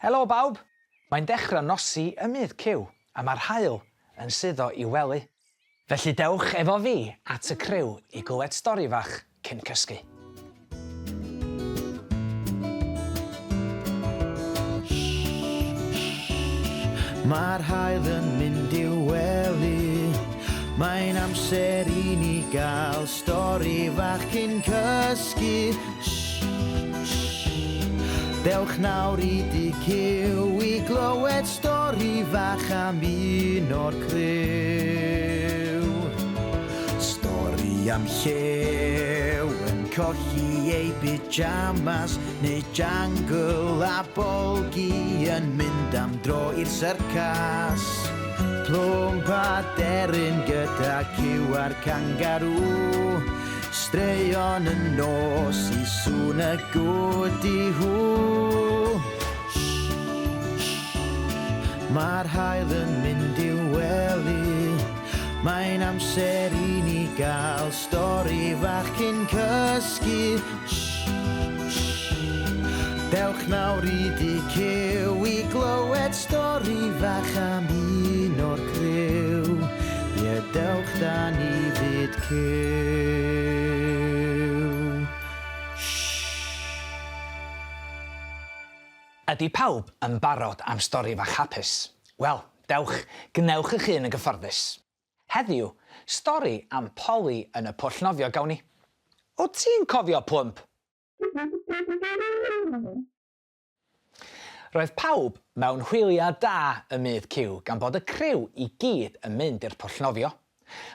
Helo bawb! Mae'n dechrau nosi ym myd Cyw a mae'r haul yn suddo i'w wely. Felly dewch efo fi at y criw i glywed stori fach cyn cysgu. Mae'r haul yn mynd i'w wely. Mae'n amser i ni gael stori fach cyn cysgu. Dewch nawr i dŷ Cyw i glywed stori fach am un o'r criw. Stori am llew yn colli ei pyjamas neu jangle a bolgi yn mynd am dro i'r syrcas. Plwmp a deryn gyda cyw a'r cangarŵ. Straeon y nos i sŵn y gwdi hw. Mae'r haul yn mynd i'w wely. Mae'n amser i ni gael stori fach cyn cysgu. Dewch nawr i dŷ Cyw i glywed stori fach am un o'r criw. Ie, dewch da ni fyd Cyw. Ydy pawb yn barod am stori fach hapus? Wel, dewch, gwnewch eich hun yn gyfforddus. Heddiw, stori am Polly yn y pwll nofio gawn ni. Wyt ti'n cofio Plwmp? Roedd pawb mewn hwyliau da ym myd Cyw gan bod y criw i gyd yn mynd i'r pwll nofio.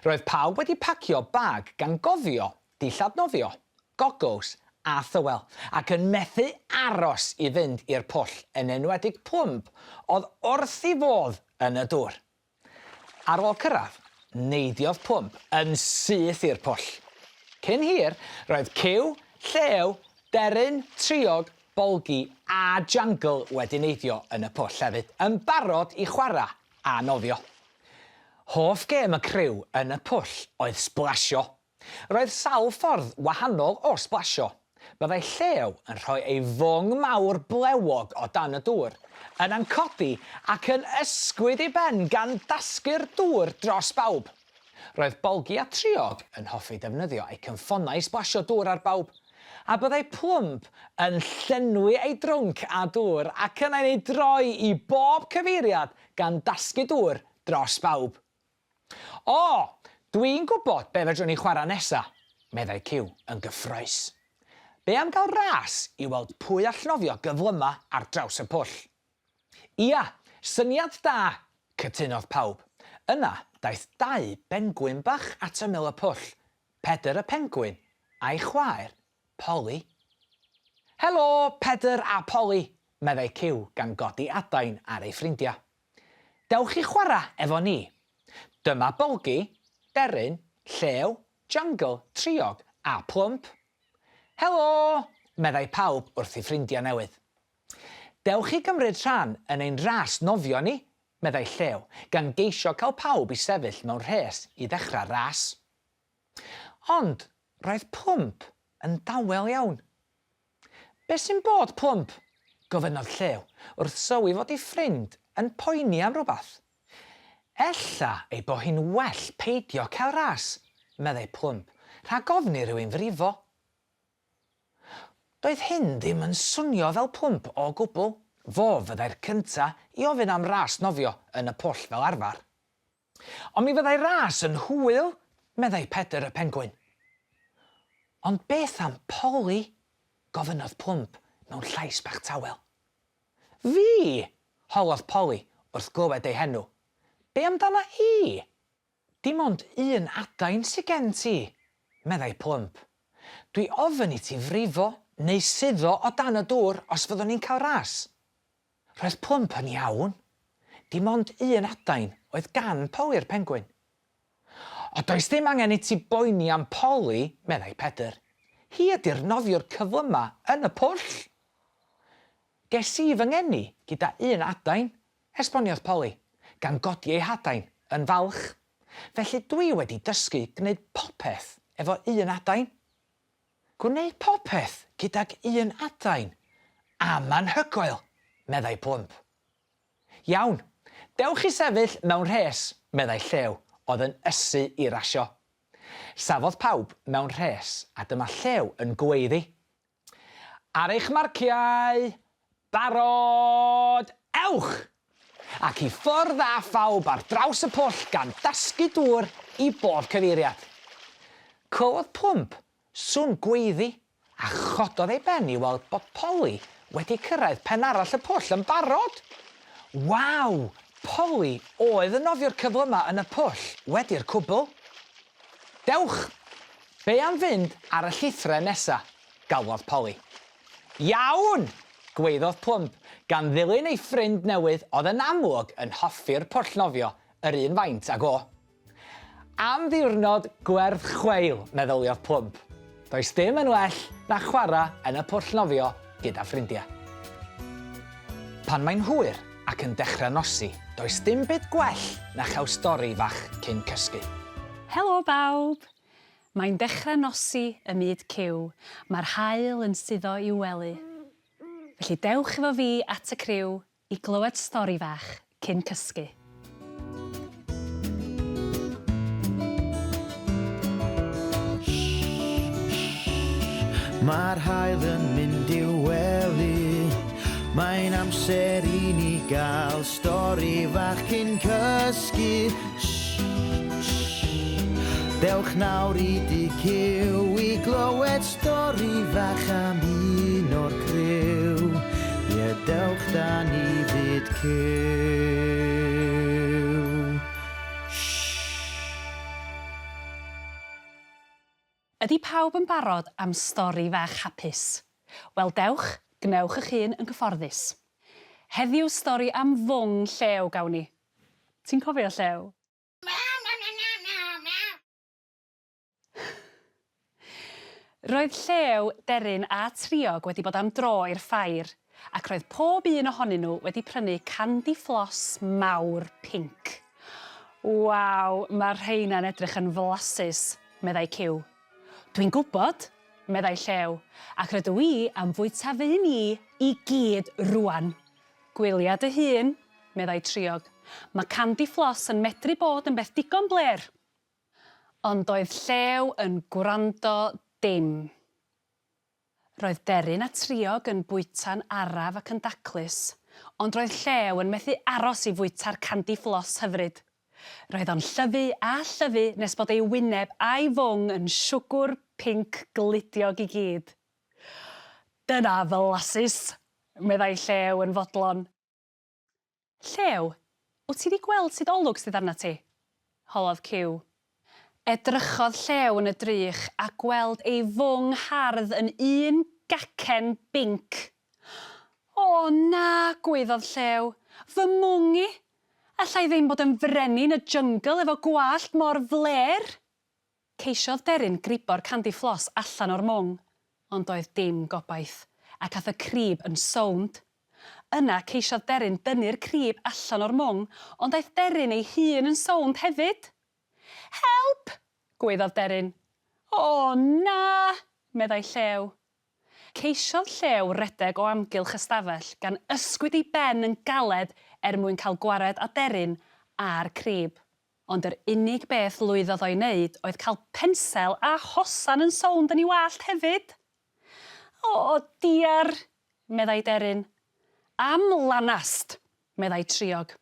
Roedd pawb wedi pacio bag gan gofio dillad nofio, goggles a thywel ac yn methu aros i fynd i'r pwll yn enwedig Plwmp oedd wrth ei fodd yn y dŵr. Ar ôl cyrraedd, neidiodd Plwmp yn syth i'r pwll. Cyn hir, roedd Cyw, Llew, Deryn, Triog, Bolgi a Jangle wedi neidio yn y pwll hefyd, yn barod i chwarae a nofio. Hoff gêm y criw yn y pwll oedd sblasio. Roedd sawl ffordd wahanol o sblasio. Byddai Llew yn rhoi ei fwng mawr blewog o dan y dŵr, yna'n codi ac yn ysgwyd ei ben gan dasgu'r dŵr dros bawb. Roedd Bolgi a Triog yn hoffi defnyddio eu cynffonau i sblasio dŵr ar bawb, a byddai Plwmp yn llenwi ei drwnc â dŵr ac yna'n ei droi i bob cyfeiriad gan dasgu dŵr dros bawb. O! Dwi'n gwybod be fedrwn ni chwarae nesa, meddai Cyw yn gyffrous. Be am gael ras i weld pwy all nofio gyflyma ar draws y pwll? Ia, syniad da! cytunodd pawb. Yna, daeth dau bengwin bach at ymyl y pwll, Pedr y pengwin a'i chwaer, Poli. Helo, Pedr a Poli! meddai Cyw gan godi adain ar ei ffrindiau. Dewch i chwarae efo ni. Dyma Bolgi, Deryn, Llew, Jangle, Triog a Plwmp. Helo! meddai pawb wrth ei ffrindiau newydd. Dewch i gymryd rhan yn ein ras nofio ni, meddai Llew, gan geisio cael pawb i sefyll mewn rhes i ddechrau'r ras. Ond roedd Plwmp yn dawel iawn. Be sy'n bod, Plwmp? gofynnodd Llew, wrth sylwi fod ei ffrind yn poeni am rywbeth. Ella ei bo hi'n well peidio cael ras, meddai Plwmp, rhag ofn i rywun frifo. Doedd hyn ddim yn swnio fel Plwmp o gwbl, fo fyddai'r cynta i ofyn am ras nofio yn y pwll fel arfer. Ond mi fyddai ras yn hwyl, meddai Pedr y Pengwin. Ond beth am Poli? gofynnodd Plwmp mewn llais bach tawel. Fi? holodd Poli wrth glywed ei henw. Be amdana i? Dim ond un adain sy gen ti, meddai Plwmp. Dwi ofn i ti frifo neu suddo o dan y dŵr os fyddwn ni'n cael ras. Roedd Plwmp yn iawn. Dim ond un adain oedd gan Poli'r pengwin. O, does dim angen i ti boeni am Poli, meddai Pedr. Hi ydi'r nofiwr cyflyma yn y pwll. Ges i fy ngeni gyda un adain, esboniodd Poli, gan godi ei hadain yn falch. Felly dwi wedi dysgu gwneud popeth efo un adain. Gwneud popeth gydag un adain? Am anhygoel! meddai Plwmp. Iawn, dewch i sefyll mewn rhes, meddai Llew, oedd yn ysu i rasio. Safodd pawb mewn rhes a dyma Llew yn gweiddi. Ar eich marciau! Barod! Ewch! Ac i ffwrdd â phawb ar draws y pwll gan dasgu dŵr i bob cyfeiriad. Clywodd Plwmp sŵn gweiddi a chododd ei ben i weld bod Poli wedi cyrraedd pen arall y pwll yn barod! Waw! Poli oedd y nofiwr cyflyma yn y pwll wedi'r cwbl! Dewch! Be am fynd ar y llithren nesa? galwodd Poli. Iawn! gwaeddodd Plwmp, gan ddilyn ei ffrind newydd oedd yn amlwg yn hoffi'r pwll nofio yr un faint ag o. Am ddiwrnod gwerth chweil, meddyliodd Plwmp. Does dim yn well na chwarae yn y pwll nofio gyda ffrindiau. Pan mae'n hwyr ac yn dechrau nosi, does dim byd gwell na chael stori fach cyn cysgu. Helo bawb! Mae'n dechrau nosi ym myd Cyw, mae'r haul yn suddo i'w wely. Felly dewch efo fi at y criw i glywed stori fach cyn cysgu. Mae'r haul yn mynd i'w wely. Mae'n amser i ni gael stori fach cyn cysgu. Shh, shh. Dewch nawr i dŷ Cyw i glywed stori fach am un o'r criw. Ie, dewch da ni fyd Cyw. Shh. Ydy pawb yn barod am stori fach hapus? Wel dewch, gwnewch eich hun yn gyfforddus. Heddiw stori am fwng llew gawn ni. Ti'n cofio llew? Roedd Llew, Deryn a Triog wedi bod am dro i'r ffair, ac roedd pob un ohonyn nhw wedi prynu candy floss mawr pinc. Waw, mae'r rheina'n edrych yn flasus, meddai Cyw. Dwi'n gwybod, meddai Llew, ac rydw i am fwyta fy un i i gyd rŵan. Gwylia dy hun, meddai Triog. Mae candy floss yn medru bod yn beth digon blêr. Ond doedd Llew yn gwrando dim. Roedd Deryn a Triog yn bwyta'n araf ac yn daclus, ond roedd Llew yn methu aros i fwyta'r candy floss hyfryd. Roedd o'n llyfu a llyfu nes bod ei wyneb a'i fwng yn siwgwr pinc gludiog i gyd. Dyna flasus! meddai Llew yn fodlon. Llew, wyt ti 'di gweld sut olwg sydd arnat ti? holodd Cyw. Edrychodd Llew yn y drych a gweld ei fwng hardd yn un gacen binc. O na, gwaeddodd Llew, fy mwng i! Alla i ddim bod yn frenin y jyngl efo gwallt mor flêr! Ceisiodd Deryn gribo'r candy floss allan o'r mwng, ond doedd dim gobaith, ac ath y crib yn sownd. Yna ceisiodd Deryn dynnu'r crib allan o'r mwng, ond aeth Deryn ei hun yn sownd hefyd! Help! gwaeddodd Deryn. O, na! meddai Llew. Ceisiodd Llew redeg o amgylch y stafell, gan ysgwyd ei ben yn galed er mwyn cael gwared â Deryn a'r crib. Ond yr unig beth lwyddodd o'i wneud oedd cael pensel a hosan yn sownd yn ei wallt hefyd. O, diar! meddai Deryn. Am lanast! meddai Triog.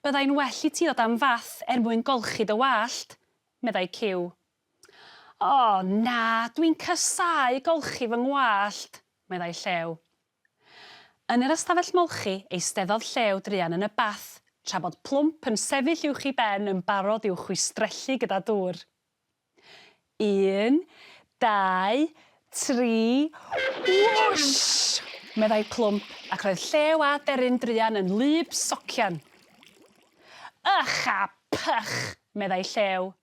Byddai'n well i ti ddod am fath er mwyn golchi dy wallt, meddai Cyw. O, na, dwi'n casáu golchi fy ngwallt, meddai Llew. Yn yr ystafell molchi, eisteddodd Llew druan yn y bath, tra bod Plwmp yn sefyll uwch ei ben yn barod i'w chwistrellu gyda dŵr. Un, dau, tri, whoosh! meddai Plwmp, ac roedd Llew a Deryn druan yn wlyb socian. Ych a pych! meddai Llew.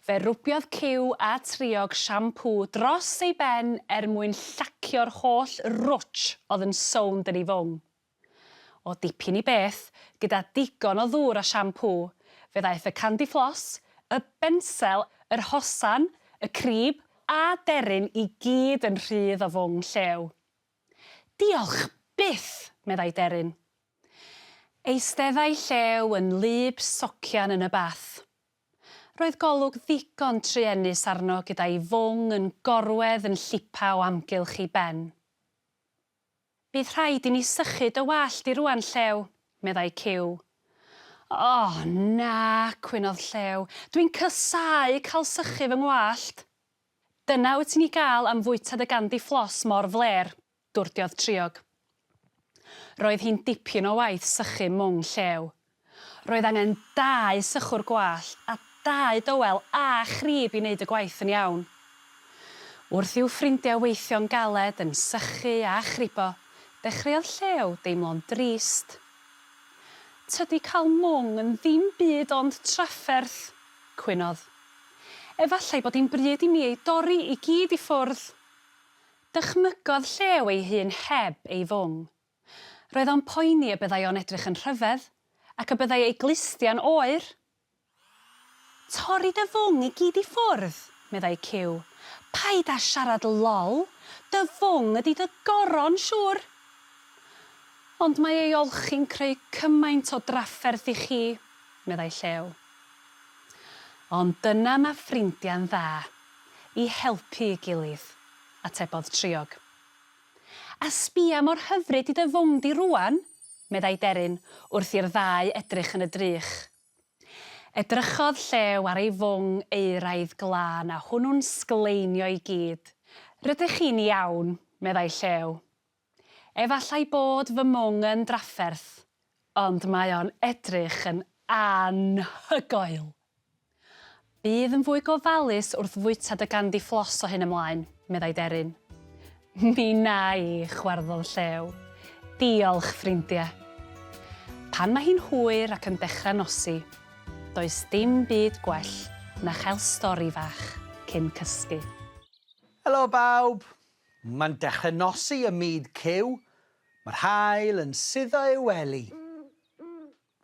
Fe rwbiodd Cyw a Triog siampŵ dros ei ben er mwyn llacio'r holl rwtsh oedd yn sownd yn ei fwng. O dipyn i beth, gyda digon o ddŵr a siampŵ, fe ddaeth y candy floss, y bensel, yr hosan, y crib a deryn i gyd yn rhydd o fwng Llew. Diolch byth! Byth! meddai Deryn. Eisteddai Llew yn wlyb socian yn y bath. Roedd golwg ddigon truenus arno gyda'i fwng yn gorwedd yn llipa o amgylch ei ben. Bydd rhaid i ni sychu dy wallt di rŵan, Llew, meddai Cyw. O, na, cwynodd Llew, dwi'n casáu cael sychu fy ngwallt. Dyna wyt ti'n ei gael am fwyta dy gandi fflos mor flêr. Dwrdiodd Triog. Roedd hi'n dipyn o waith sychu mwng llew. Roedd angen dau sychwr gwallt a dau dywel a chrib i wneud y gwaith yn iawn. Wrth i'w ffrindiau weithio'n galed yn sychu a chribo, dechreuodd Llew deimlo'n drist. Tydi cael mwng yn ddim byd ond trafferth, cwynodd. Efallai bod hi'n bryd i mi ei dorri i gyd i ffwrdd. Dychmygodd Llew ei hun heb ei fwng. Roedd o'n poeni y byddai o'n edrych yn rhyfedd, ac y byddai ei glustiau'n oer. Torri dy fwng i gyd i ffwrdd, meddai Cyw. Paid â siarad lol, dy fwng ydi dy goron, siŵr! Ond mae ei olchi'n creu cymaint o drafferth i chi, meddai Llew. Ond dyna ma' ffrindiau'n dda. I helpu ei gilydd, atebodd Triog. A sbia mor hyfryd i dy fwng di rŵan, meddai Deryn wrth i'r ddau edrych yn y drych. Edrychodd Llew ar ei fwng euraidd glân a hwnnw'n sgleinio i gyd. Rydych chi'n iawn, meddai Llew. Efallai bod fy mwng yn drafferth, ond mae o'n edrych yn anhygoel! Bydd yn fwy gofalus wrth fwyta dy gandi fflos o hyn ymlaen, meddai Deryn. Mi wna i, chwarddodd Llew. Diolch, ffrindiau. Pan mae hi'n hwyr ac yn dechrau nosi, does dim byd gwell na chael stori fach cyn cysgu. Helo bawb! Mae'n dechrau nosi ym myd Cyw. Mae'r haul yn suddo i'w wely.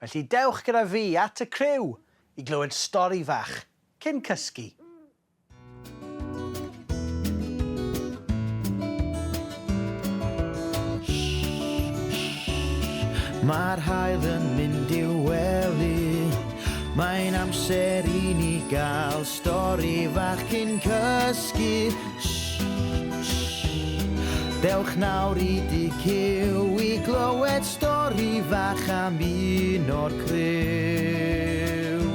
Felly dewch gyda fi at y criw i glywed stori fach cyn cysgu. Mae'r haul yn mynd i'w wely. Mae'n amser i ni gael stori fach cyn cysgu. Dewch nawr i dŷ Cyw i glywed stori fach am un o'r criw.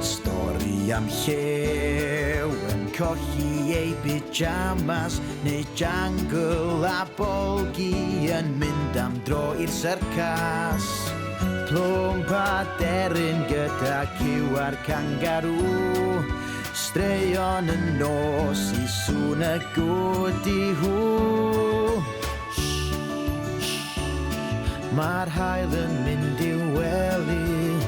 Stori am llew yn colli ei pyjamas neu jangle a bolgi yn mynd am dro i'r syrcas. Plwmp a deryn gyda cyw a'r cangarŵ. Straeon y nos i sŵn y gwdi-hw. Mae'r haul yn mynd i'w wely.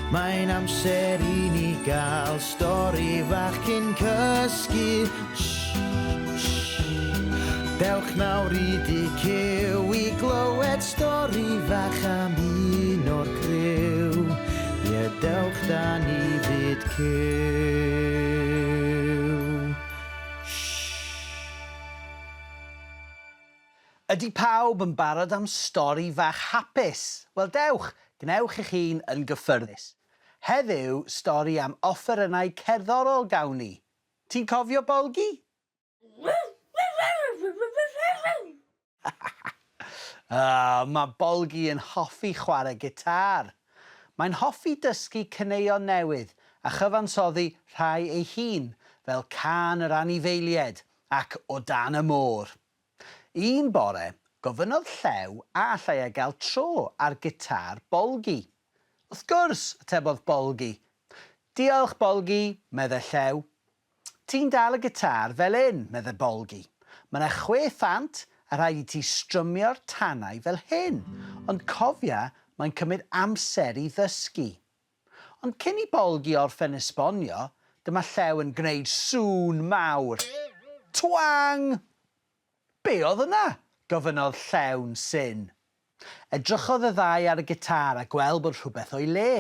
Mae'n amser i ni gael stori fach cyn cysgu. Dewch nawr i dŷ Cyw i glywed stori fach am un o'r criw. Ie, dewch da ni fyd Cyw. Ydy pawb yn barod am stori fach hapus? Wel dewch, gwnewch eich hun yn gyffyrddus. Heddiw, stori am offerynnau cerddorol gawn ni. Ti'n cofio Bolgi? Ah, mae Bolgi yn hoffi chwarae gitâr. Mae'n hoffi dysgu caneuon newydd a chyfansoddi rhai ei hun, fel Cân yr Anifeiliaid ac O Dan y Môr. Un bore, gofynnodd Llew a allai e gael tro ar gitâr Bolgi. Wrth gwrs, atebodd Bolgi. Diolch, Bolgi, medde Llew. Ti'n dal y gitâr fel 'yn, medde Bolgi. Ma' 'na chwe phant a rhaid i ti strymio'r tannau fel hyn, ond cofia, mae'n cymryd amser i ddysgu. Ond cyn i Bolgi orffen esbonio, dyma Llew yn gwneud sŵn mawr. Twang! Be oedd yna? gofynnodd Llew'n syn. Edrychodd y ddau ar y gitâr a gweld bod rhywbeth o'i le.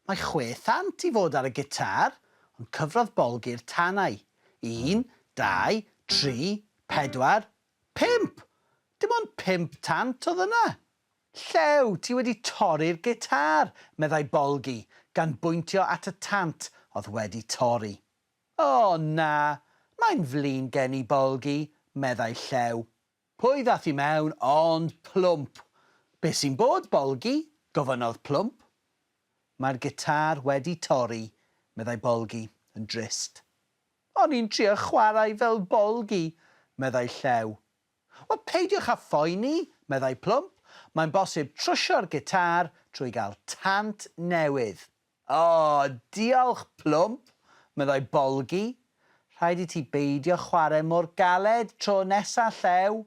Mae 600 i fod ar y gitâr, ond cyfrodd Bolgi'r tanau. Un, dau, tri, pedwar, pump! Dim ond pump tant oedd yna! Llew, ti wedi torri'r gitâr, meddai Bolgi, gan bwyntio at y tant oedd wedi torri. O, na, mae'n flin gen i, Bolgi, meddai Llew. Pwy ddath i mewn ond Plwmp? Be sy'n bod, Bolgi? gofynnodd Plwmp. Mae'r gitâr wedi torri, meddai Bolgi, yn drist. O'n i'n trio chwarae fel Bolgi, meddai Llew. Wel, peidiwch â phoeni, meddai Plwmp, mae'n bosib trwsio'r gitâr trwy gael tant newydd. O, diolch, Plwmp, meddai Bolgi. Rhaid i ti beidio chwarae mor galed tro nesa, Llew.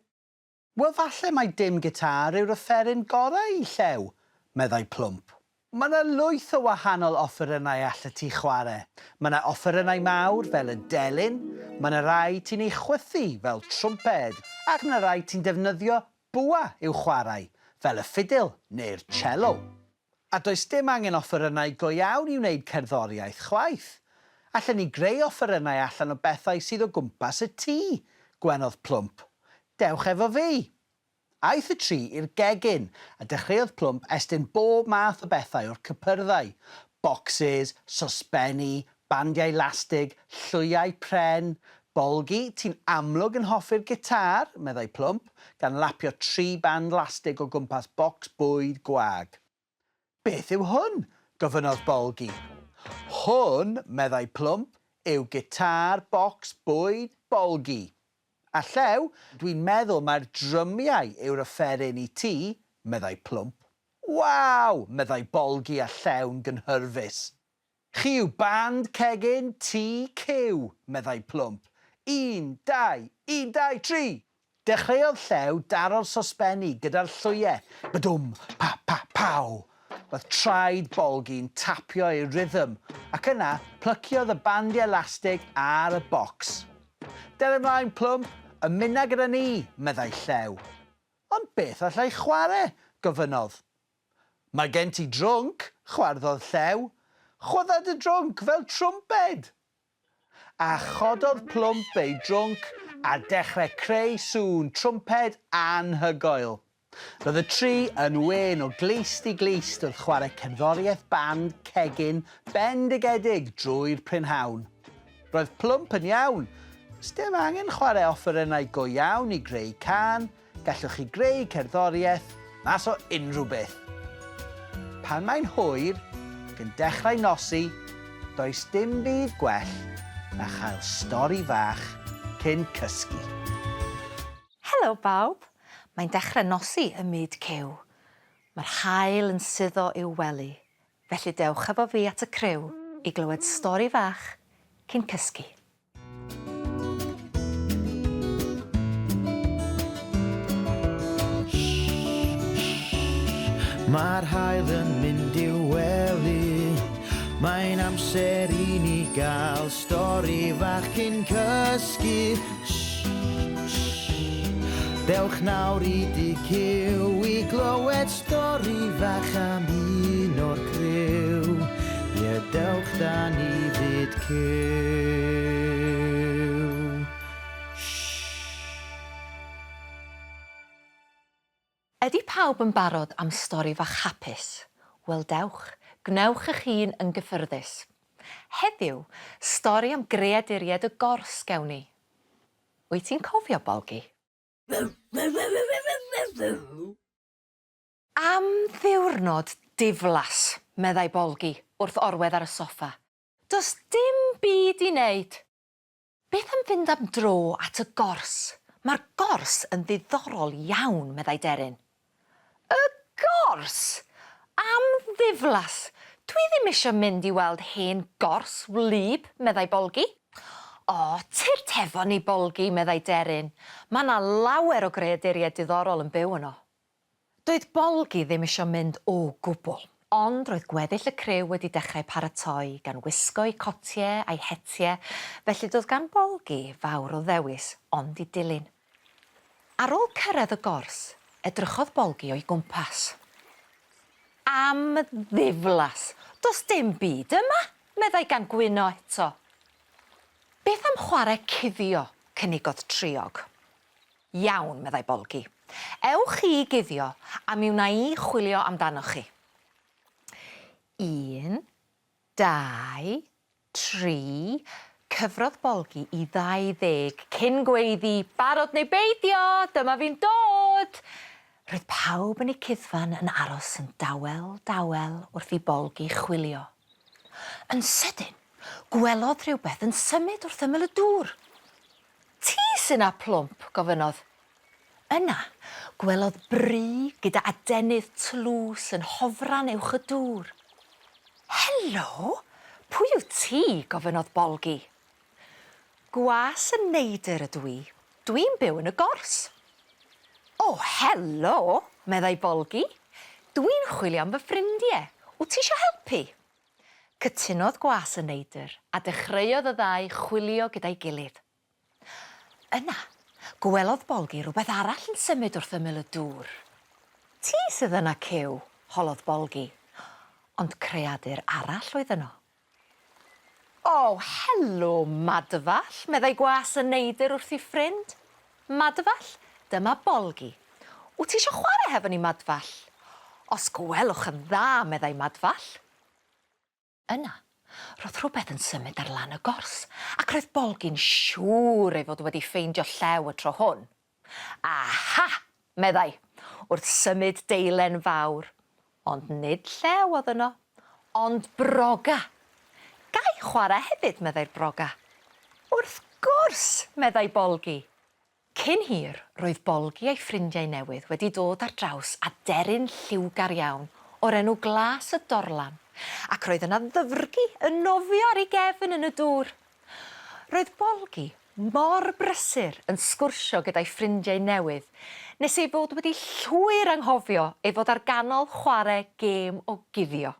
Wel, falle mai dim gitâr yw'r offeryn gorau i Llew, meddai Plwmp. Mae 'na lwyth o wahanol offerynnau allet ti chwarae. Mae 'na offerynnau mawr fel y delyn, mae 'na rai ti'n eu chwythu fel trwmped, ac mae 'na rai ti'n defnyddio bwa i'w chwarae, fel y ffidil neu'r cello. A does dim angen offerynnau go iawn i wneud cerddoriaeth chwaith. Allen ni greu offerynnau allan o bethau sydd o gwmpas y tŷ, gwenodd Plwmp. Dewch efo fi! Aeth y tri i'r gegin, a dechreuodd Plwmp estyn bob math o bethau o'r cypyrddau, bocsys, sosbenni, bandiau lastig, llwyau pren. Bolgi, ti'n amlwg yn hoffi'r gitâr, meddai Plwmp, gan lapio tri band lastig o gwmpas bocs bwyd gwag. Beth yw hwn? gofynnodd Bolgi. Hwn, meddai Plwmp, yw gitâr bocs bwyd Bolgi. A Llew, dwi'n meddwl mai'r drymiau yw'r offeryn i ti, meddai Plwmp. Waw! meddai Bolgi a Llew'n gynhyrfus. Chi yw band cegin TQ, meddai Plwmp. Un, dau, un, dau, tri! Dechreuodd Llew daro'r sosbenni gyda'r llwyau, badwm, pa, pa, paw! Roedd traed Bolgi'n tapio ei rhythm, ac yna plyciodd y bandiau lastig ar y bocs. Der ymlaen, Plwmp, ymuna gyda ni, meddai Llew. Ond beth alla i chwarae? gofynnodd. Mae gen ti drwnc, chwarddodd Llew. Chwydda dy drwnc fel trwmped! A chododd Plwmp ei drwnc a dechrau creu sŵn trwmped anhygoel. Roedd y tri yn wên o glust i glust wrth chwarae cerddoriaeth band cegin bendigedig drwy'r prynhawn. Roedd Plwmp yn iawn. Sdim angen chwarae offerynnau go iawn i greu cân, Gallwch chi greu cerddoriaeth mas o unrhyw beth. Pan mae'n hwyr ac yn dechrau nosi, does dim byd gwell na chael stori fach cyn cysgu. Helo bawb! Mae'n dechrau nosi ym myd Cyw. Mae'r haul yn suddo i'w wely, felly dewch efo fi at y criw i glywed stori fach cyn cysgu. Mae'r haul yn mynd i'w wely. Mae'n amser i ni gael stori fach cyn cysgu. Shh, shh. Dewch nawr i dŷ Cyw i glywed stori fach am un o'r criw. Ie, dewch 'da ni fyd Cyw. Shh. Ydy pawb yn barod am stori fach hapus? Wel dewch, gwnewch eich hun yn gyffyrddus. Heddiw, stori am greaduriaid y gors gewn ni. Wyt ti'n cofio Bolgi? Am ddiwrnod diflas, meddai Bolgi wrth orwedd ar y soffa. Does dim byd i wneud. Beth am fynd am dro at y gors? Mae'r gors yn ddiddorol iawn, meddai Deryn. Y gors! Am ddiflas! Dwi ddim eisiau mynd i weld hen gors wlyb, meddai Bolgi. O, tyrd hefo ni, Bolgi, meddai Deryn. Mae 'na lawer o greaduriaid diddorol yn byw yno. Doedd Bolgi ddim isio mynd o gwbl, ond roedd gweddill y criw wedi dechrau paratoi, gan wisgo'u cotie a'i hetie, felly doedd gan Bolgi fawr o ddewis ond i dilyn. Ar ôl cyrraedd y gors, edrychodd Bolgi o'i gwmpas. Am ddiflas! Does dim byd yma! meddai gan gwyno eto. Beth am chwarae cuddio? cynigodd Triog. Iawn, meddai Bolgi. Ewch chi i guddio a mi wna i chwilio amdanoch chi. Un, dau, 3, cyfrodd Bolgi i 20 cyn gweiddi 'Barod neu beidio, dyma fi'n dod! Roedd pawb yn eu cuddfan yn aros yn dawel, dawel wrth i Bolgi chwilio. Yn sydyn, gwelodd rhywbeth yn symud wrth ymyl y dŵr. Ti sy 'na, Plwmp? gofynnodd. Yna, gwelodd bry gyda adenydd tlws yn hofran uwch y dŵr. Helo! Pwy wyt ti? gofynnodd Bolgi. Gwas y neidr ydw i. Dwi'n byw yn y gors. O, helo! meddai Bolgi. Dwi'n chwilio am fy ffrindie. Wyt ti isio helpu? Cytunodd gwas y neidr, a dechreuodd y ddau chwilio gyda'i gilydd. Yna, gwelodd Bolgi rywbeth arall yn symud wrth ymyl y dŵr. Ti sydd yna, Cyw? holodd Bolgi. Ond creadur arall oedd yno. O, helo, Madfall, meddai gwas y neidr wrth ei ffrind. Madfall, dyma Bolgi. Wyt ti isio chwarae hefo ni, Madfall? Os gwelwch yn dda, meddai Madfall. Yna, roedd rhywbeth yn symud ar lan y gors, ac roedd Bolgi'n siŵr ei fod wedi ffeindio llew y tro hwn. Aha! meddai, wrth symud deilen fawr. Ond nid llew oedd yno, ond broga. Ga i chwarae hefyd, meddai'r broga. Wrth gwrs, meddai Bolgi. Cyn hir, roedd Bolgi a'i ffrindiau newydd wedi dod ar draws aderyn lliwgar iawn o'r enw Glas y Dorlan, ac roedd yna ddyfrgi yn nofio ar ei gefn yn y dŵr. Roedd Bolgi mor brysur yn sgwrsio gyda'i ffrindiau newydd nes ei fod wedi llwyr anghofio ei fod ar ganol chwarae gêm o guddio.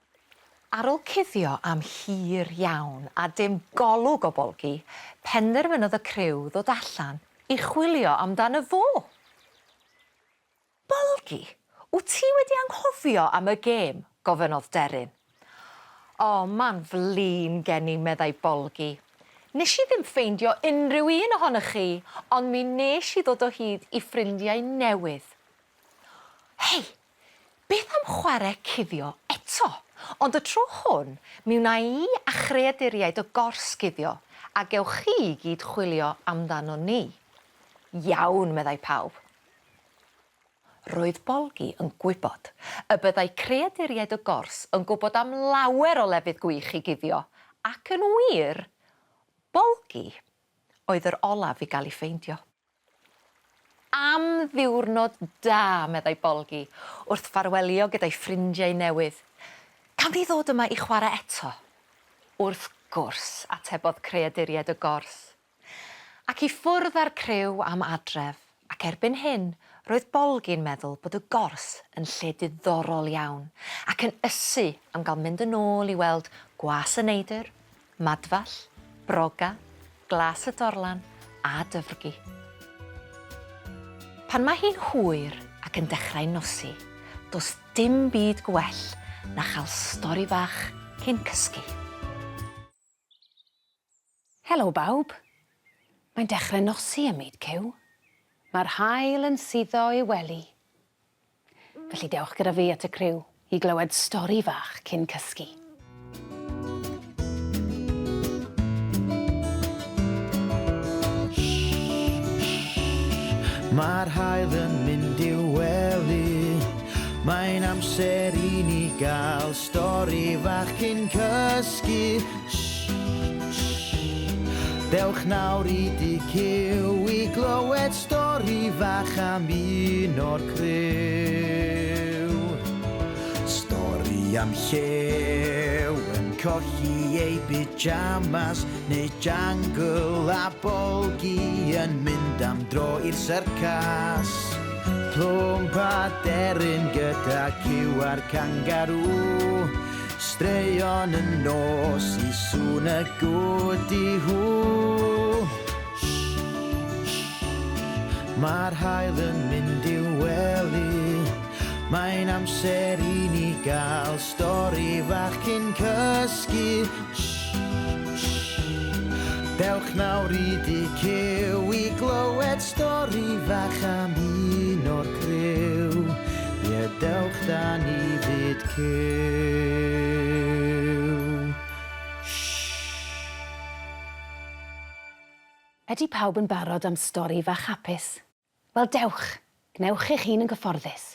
Ar ôl cuddio am hir iawn a dim golwg o Bolgi, penderfynodd y criw ddod allan i chwilio amdano fo. Bolgi, wyt ti wedi anghofio am y gêm? gofynnodd Deryn. O, ma'n flin gen i, meddai Bolgi. Nes i ddim ffeindio unrhyw un ohonoch chi, ond mi nes i ddod o hyd i ffrindiau newydd. Hei, Beth am chwarae cuddio eto? Ond y tro hwn, mi wna i a chreaduriaid y gors guddio, a gewch chi i gyd chwilio amdanon ni. Iawn, meddai pawb. Roedd Bolgi yn gwybod y byddai creaduriaid y gors yn gwybod am lawer o lefydd gwych i guddio, ac yn wir, Bolgi oedd yr olaf i gael ei ffeindio. Am ddiwrnod da, meddai Bolgi, wrth ffarwelio gyda'i ffrindiau newydd. Cawn ni ddod yma i chwarae eto? Wrth gwrs, atebodd creaduriaid y gors. Ac i ffwrdd â'r criw am adref, ac erbyn hyn roedd Bolgi'n meddwl bod y gors yn lle diddorol iawn, ac yn ysu am gael mynd yn ôl i weld Gwas y Neidr, Madfall, Broga, Glas y Dorlan a Dyfrgi. Pan mae hi'n hwyr ac yn dechrau nosi, does dim byd gwell na chael stori fach cyn cysgu. Helo bawb! Mae'n dechrau nosi ym myd Cyw. Mae'r haul yn suddo i'w wely. Felly dewch gyda fi at y criw i glywed stori fach cyn cysgu. Mae'r haul yn mynd i'w wely Mae'n amser i ni gael stori fach cyn cysgu Dewch nawr i Dŷ Cyw i glywed stori fach am un o'r criw. Stori am llew yn colli ei pyjamas neu jangle a bolgi yn mynd am dro i'r syrcas. Plwmp a deryn gyda cyw a'r cangarŵ. Straeon y nos i sŵn y gwdi-hw. Mae'r haul yn mynd i'w wely. Mae'n amser i ni gael stori fach cyn cysgu. Dewch nawr i Dŷ Cyw i glywed stori fach am un o'r criw. da ni fyd cyw. Ydy pawb yn barod am stori fach hapus? Wel dewch, gwnewch eich hun yn gyfforddus.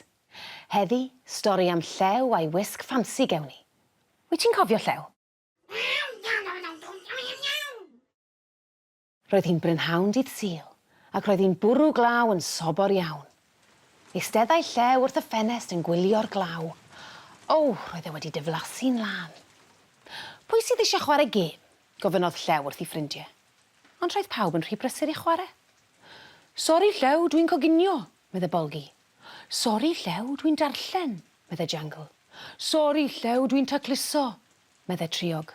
Heddi, stori am Llew a'i wisg ffansi gewn ni. Wyt ti'n cofio Llew? Roedd hi'n brynhawn dydd Sul, ac roedd hi'n bwrw glaw yn sobor iawn. Eisteddai Llew wrth y ffenest yn gwylio'r glaw. O, roedd e wedi diflasu'n lân. Pwy sydd eisiau chwarae gêm? gofynnodd Llew wrth ei ffrindiau. Ond roedd pawb yn rhy brysur i chwarae. Sori Llew, dwi'n coginio, medde Bolgi. Sori Llew, dwi'n darllen, medde Jangle. Sori Llew, dwi'n tacluso, medde Triog.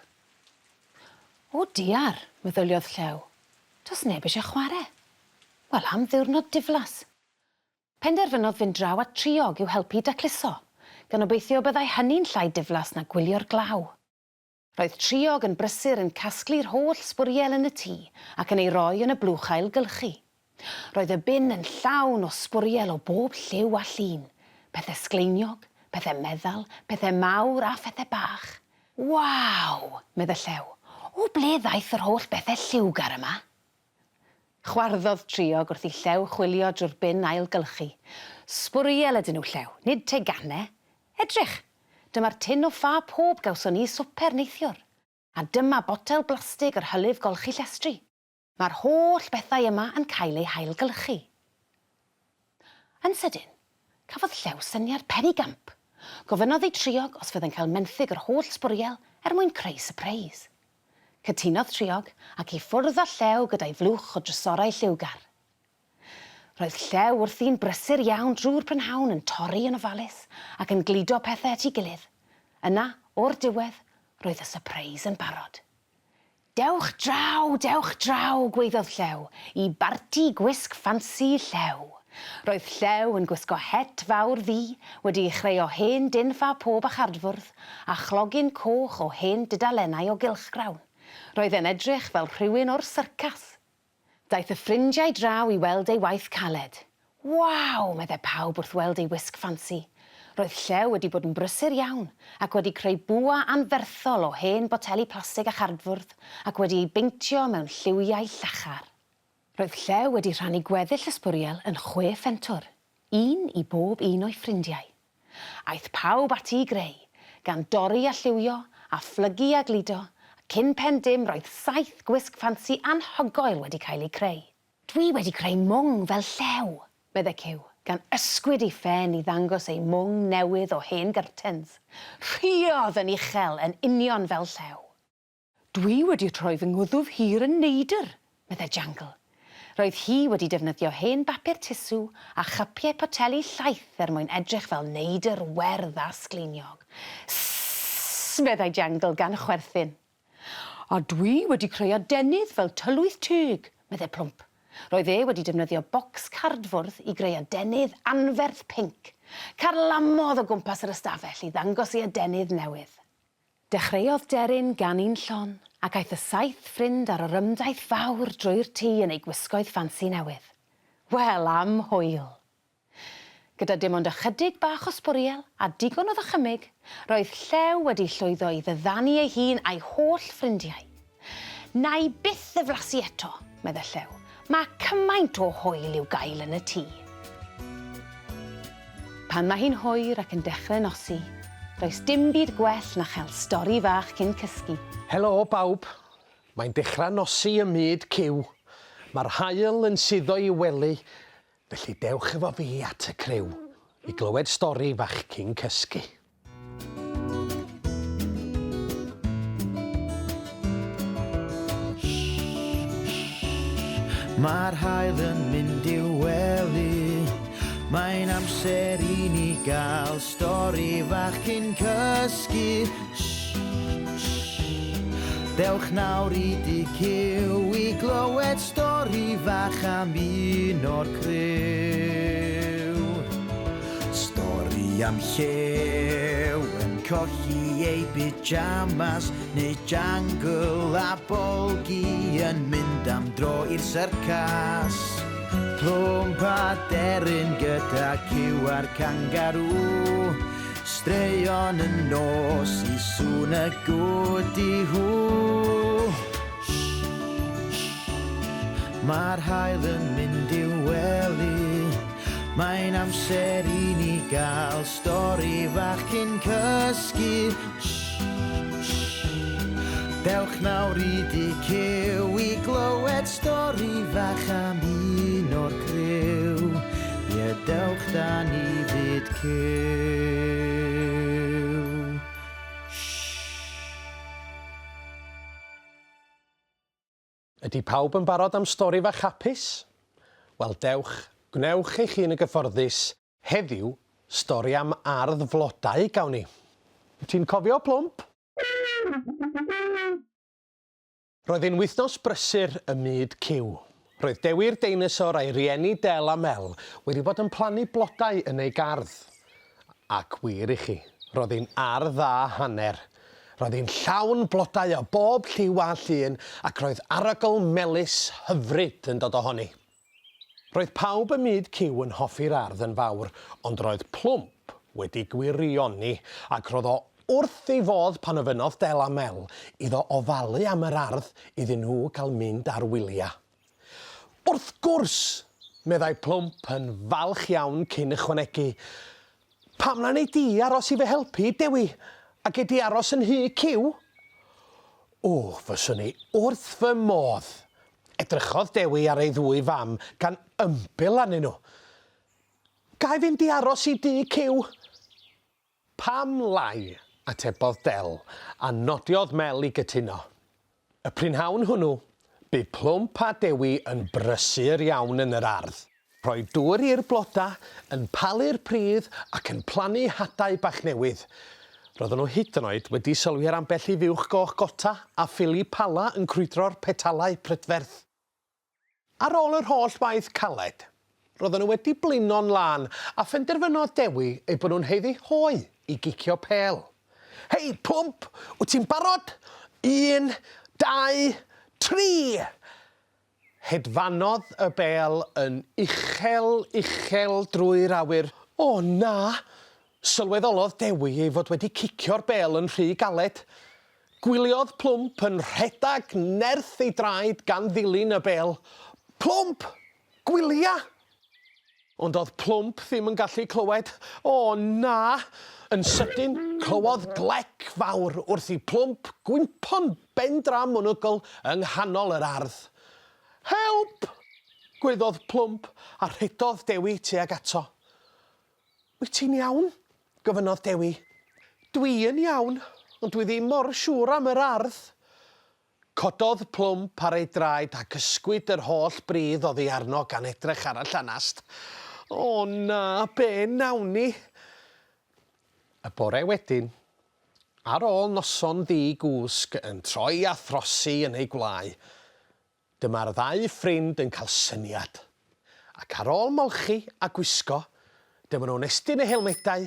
O diar, meddyliodd Llew, does neb eisiau chwarae. Wel, am ddiwrnod diflas. Penderfynodd fynd draw at Triog i'w helpu i dacluso, gan obeithio y byddai hynny'n llai diflas na gwylio'r glaw. Roedd Triog yn brysur yn casglu'r holl sbwriel yn y tŷ ac yn ei roi yn y blwch ailgylchu. Roedd y bin yn llawn o sbwriel o bob lliw a llun, pethe sgleiniog, pethe meddal, pethe mawr a phethe bach. Waw! medde Llew, o ble ddaeth yr holl bethe lliwgar yma? Chwarddodd Triog wrth i Llew chwilio drwy'r bin ailgylchu. Sbwriel ydyn nhw, Llew, nid tegannau. Edrych! Dyma'r tin o ffa pob gawson ni i swper neithiwr. A dyma botel blastig yr hylif golchi llestri. Mae'r holl bethau yma yn cael eu hailgylchu. Yn sydyn, cafodd Llew syniad penigamp. Gofynnodd i Triog os fydde'n cael menthyg yr holl sbwriel er mwyn creu sypreis. Cytunodd Triog, ac i ffwrdd â Llew gyda'i flwch o drysorau lliwgar. Roedd Llew wrthi'n brysur iawn drwy'r prynhawn yn torri yn ofalus ac yn gludo pethau at ei gilydd. Yna, o'r diwedd, roedd y sypreis yn barod. Dewch draw, dewch draw, gwaeddodd Llew, i barti gwisg ffansi Llew. Roedd Llew yn gwisgo het fawr ddu, wedi'i chreu o hen dun ffa pob a chardfwrdd, a chlogyn coch o hen dudalennau o gylchgrawn. Roedd e'n edrych fel rhywun o'r syrcas. Daeth y ffrindiau draw i weld ei waith caled. Waw! medde pawb wrth weld ei wisg ffansi. Roedd Llew wedi bod yn brysur iawn ac wedi creu bwa anferthol o hen boteli plastig a chardfwrdd ac wedi ei beintio mewn lliwiau llachar. Roedd Llew wedi rhannu gweddill y sbwriel yn chwe phentwr, un i bob un o'i ffrindiau. Aeth pawb ati i greu, gan dorri a lliwio, a phlygu a gludo, a cyn pen dim roedd saith gwisg ffansi anhygoel wedi cael eu creu. Dwi wedi creu mwng fel llew, medde Cyw, gan ysgwyd ei phen i ddangos ei mwng newydd o hen gyrtens. Rhuodd yn uchel, yn union fel llew. Dwi wedi rhoi fy ngwddf hir yn neidr, meddai Jangle. Roedd hi wedi defnyddio hen bapur tisw a chypiau poteli llaeth er mwyn edrych fel neidr werdd a sgleiniog. Sss! meddai Jangle gan chwerthin. A dwi wedi creu adenydd fel tylwyth teg, meddai Plwmp. Roedd e wedi defnyddio bocs cardfwrdd i greu adenydd anferth pinc. Carlamodd o gwmpas yr ystafell i ddangos ei adenydd newydd. Dechreuodd Deryn ganu'n llon, ac aeth y saith ffrind ar orymdaith fawr drwy'r tŷ yn eu gwisgoedd ffansi newydd. Wel, am hwyl! Gyda dim ond ychydig bach o sbwriel a digon o ddychymyg, roedd Llew wedi llwyddo i ddyddanu ei hun a'i holl ffrindiau. Na i byth ddiflasu eto, medde Llew. Mae cymaint o hwyl i'w gael yn y tŷ. Pan mae hi'n hwyr ac yn dechrau nosi, does dim byd gwell na chael stori fach cyn cysgu. Helo bawb! Mae'n dechrau nosi ym myd Cyw. Mae'r haul yn suddo i'w wely, felly dewch efo fi at y criw i glywed stori fach cyn cysgu. Mae'r haul yn mynd i'w wely. Mae'n amser i ni gael stori fach cyn cysgu. Shh, shh. Dewch nawr i dŷ Cyw i glywed stori fach am un o'r criw. Stori am llew yn colli ei pyjamas neu jangle a bolgi yn mynd am dro i'r syrcas. Plwmp a deryn gyda cyw a'r cangarŵ. Straeon y nos i sŵn y gwdi hw. Mae'r haul yn mynd i'w wely. Mae'n amser i ni gael stori fach cyn cysgu. Dewch nawr i dŷ Cyw i glywed stori fach am un o'r criw. Ie, dewch da ni fyd Cyw. Ydy pawb yn barod am stori fach hapus? Wel dewch, gwnewch eich hun yn gyfforddus, heddiw, stori am ardd flodau gawn ni. Ti'n cofio Plwmp? Roedd hi'n wythnos brysur ym myd Cyw. Roedd Dewi'r deinosor a'i rieni Del a Mel wedi bod yn plannu blodau yn eu gardd. Ac wir i chi, roedd hi'n ardd dda hanner. Roedd hi'n llawn blodau o bob lliw a llun ac roedd arogl melys hyfryd yn dod ohoni. Roedd pawb ym myd Cyw yn hoffi'r ardd yn fawr, ond roedd Plwmp wedi gwirioni ac roedd o wrth ei fodd pan ofynnodd Del a Mel iddo ofalu am yr ardd iddyn nhw gael mynd ar wyliau. Wrth gwrs! meddai Plwmp yn falch iawn cyn ychwanegu, Pam na wnei di aros i fy helpu, Dewi, a gei di aros yn nhŷ Cyw? O, fyswn i wrth fy modd! Edrychodd Dewi ar ei ddwy fam, gan ymbil arnyn nhw. Ga i fynd i aros i dŷ Cyw? Pam lai? atebodd Del, a nodiodd Mel i gytuno. Y prynhawn hwnnw, bu Plwmp a Dewi yn brysur iawn yn yr ardd, rhoi dŵr i'r bloda, yn palu'r pridd ac yn plannu hadau bach newydd. Roedden nhw hyd yn oed wedi sylwi ar ambell i fuwch goch gota a ffili pala yn crwydro'r petalau prydferth. Ar ôl yr holl waith caled, roedden nhw wedi blino'n lân a phenderfynodd Dewi eu bod nhw'n haeddu hoe i gicio pêl. Hei, Plwmp, wyt ti'n barod? Un, dau, tri! Hedfanodd y bêl yn uchel, uchel drwy'r awyr. O na! Sylweddolodd Dewi ei fod wedi cicio'r bêl yn rhy galed. Gwyliodd Plwmp yn rhedeg nerth ei draed gan ddilyn y bêl. Plwmp! Gwylia! Ond doedd Plwmp ddim yn gallu clywed. O, na! Yn sydyn, clywodd glec fawr wrth i Plwmp gwympo'n bendramwnwgl yng nghanol yr ardd. Help! gwaeddodd Plwmp, a rhedodd Dewi tuag ato. Wyt ti'n iawn? gofynnodd Dewi. Dwi yn iawn, ond dwi ddim mor siŵr am yr ardd. Cododd Plwmp ar ei draed ac ysgwyd yr holl bridd oddi arno gan edrych ar y llanast. O na, be wnawn ni? Y bore wedyn, ar ôl noson ddi-gwsg yn troi a throsi yn ei gwlâu, Dyma'r ddau ffrind yn cael syniad. Ac ar ôl molchi a gwisgo, dyma nhw'n estyn eu helmedau,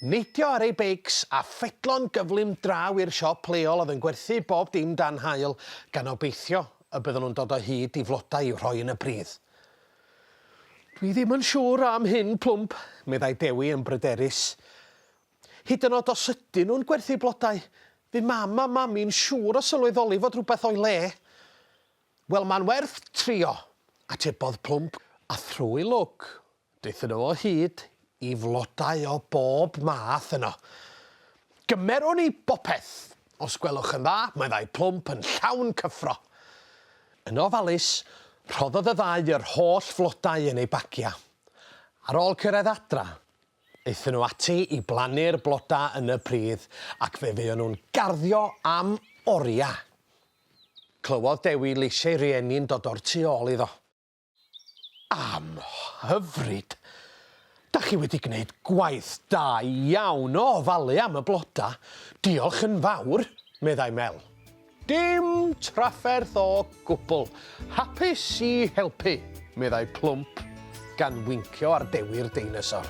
neidio ar eu beics a phedlo'n gyflym draw i'r siop leol oedd yn gwerthu bob dim dan haul, gan obeithio y bydden nhw'n dod o hyd i flodau i'w rhoi yn y pridd. Dwi ddim yn siŵr am hyn, Plwmp, meddai Dewi yn bryderus. Hyd yn oed os ydyn nhw'n gwerthu blodau, fydd mam a mami'n siŵr o sylweddoli fod rhywbeth o'i le. Wel, mae'n werth trio, atebodd Plwmp, a thrwy lwc, daethon nhw o hyd i flodau o bob math yno. Gymerwn ni bopeth, os gwelwch yn dda, meddai Plwmp yn llawn cyffro. Yn ofalus, rhoddodd y ddau yr holl flodau yn eu bagiau. Ar ôl cyrraedd adra, Aethon nhw ati i blannu'r blodau yn y pridd ac fe fuon nhw'n garddio am oriau. Clywodd Dewi leisiau rieni'n dod o'r tu ôl iddo. Am hyfryd! Da chi wedi gwneud gwaith da iawn o ofalu am y blodau. Diolch yn fawr, meddai Mel. Dim trafferth o gwbl. Hapus i helpu, meddai Plwmp, gan wincio ar Dewi'r deinosor.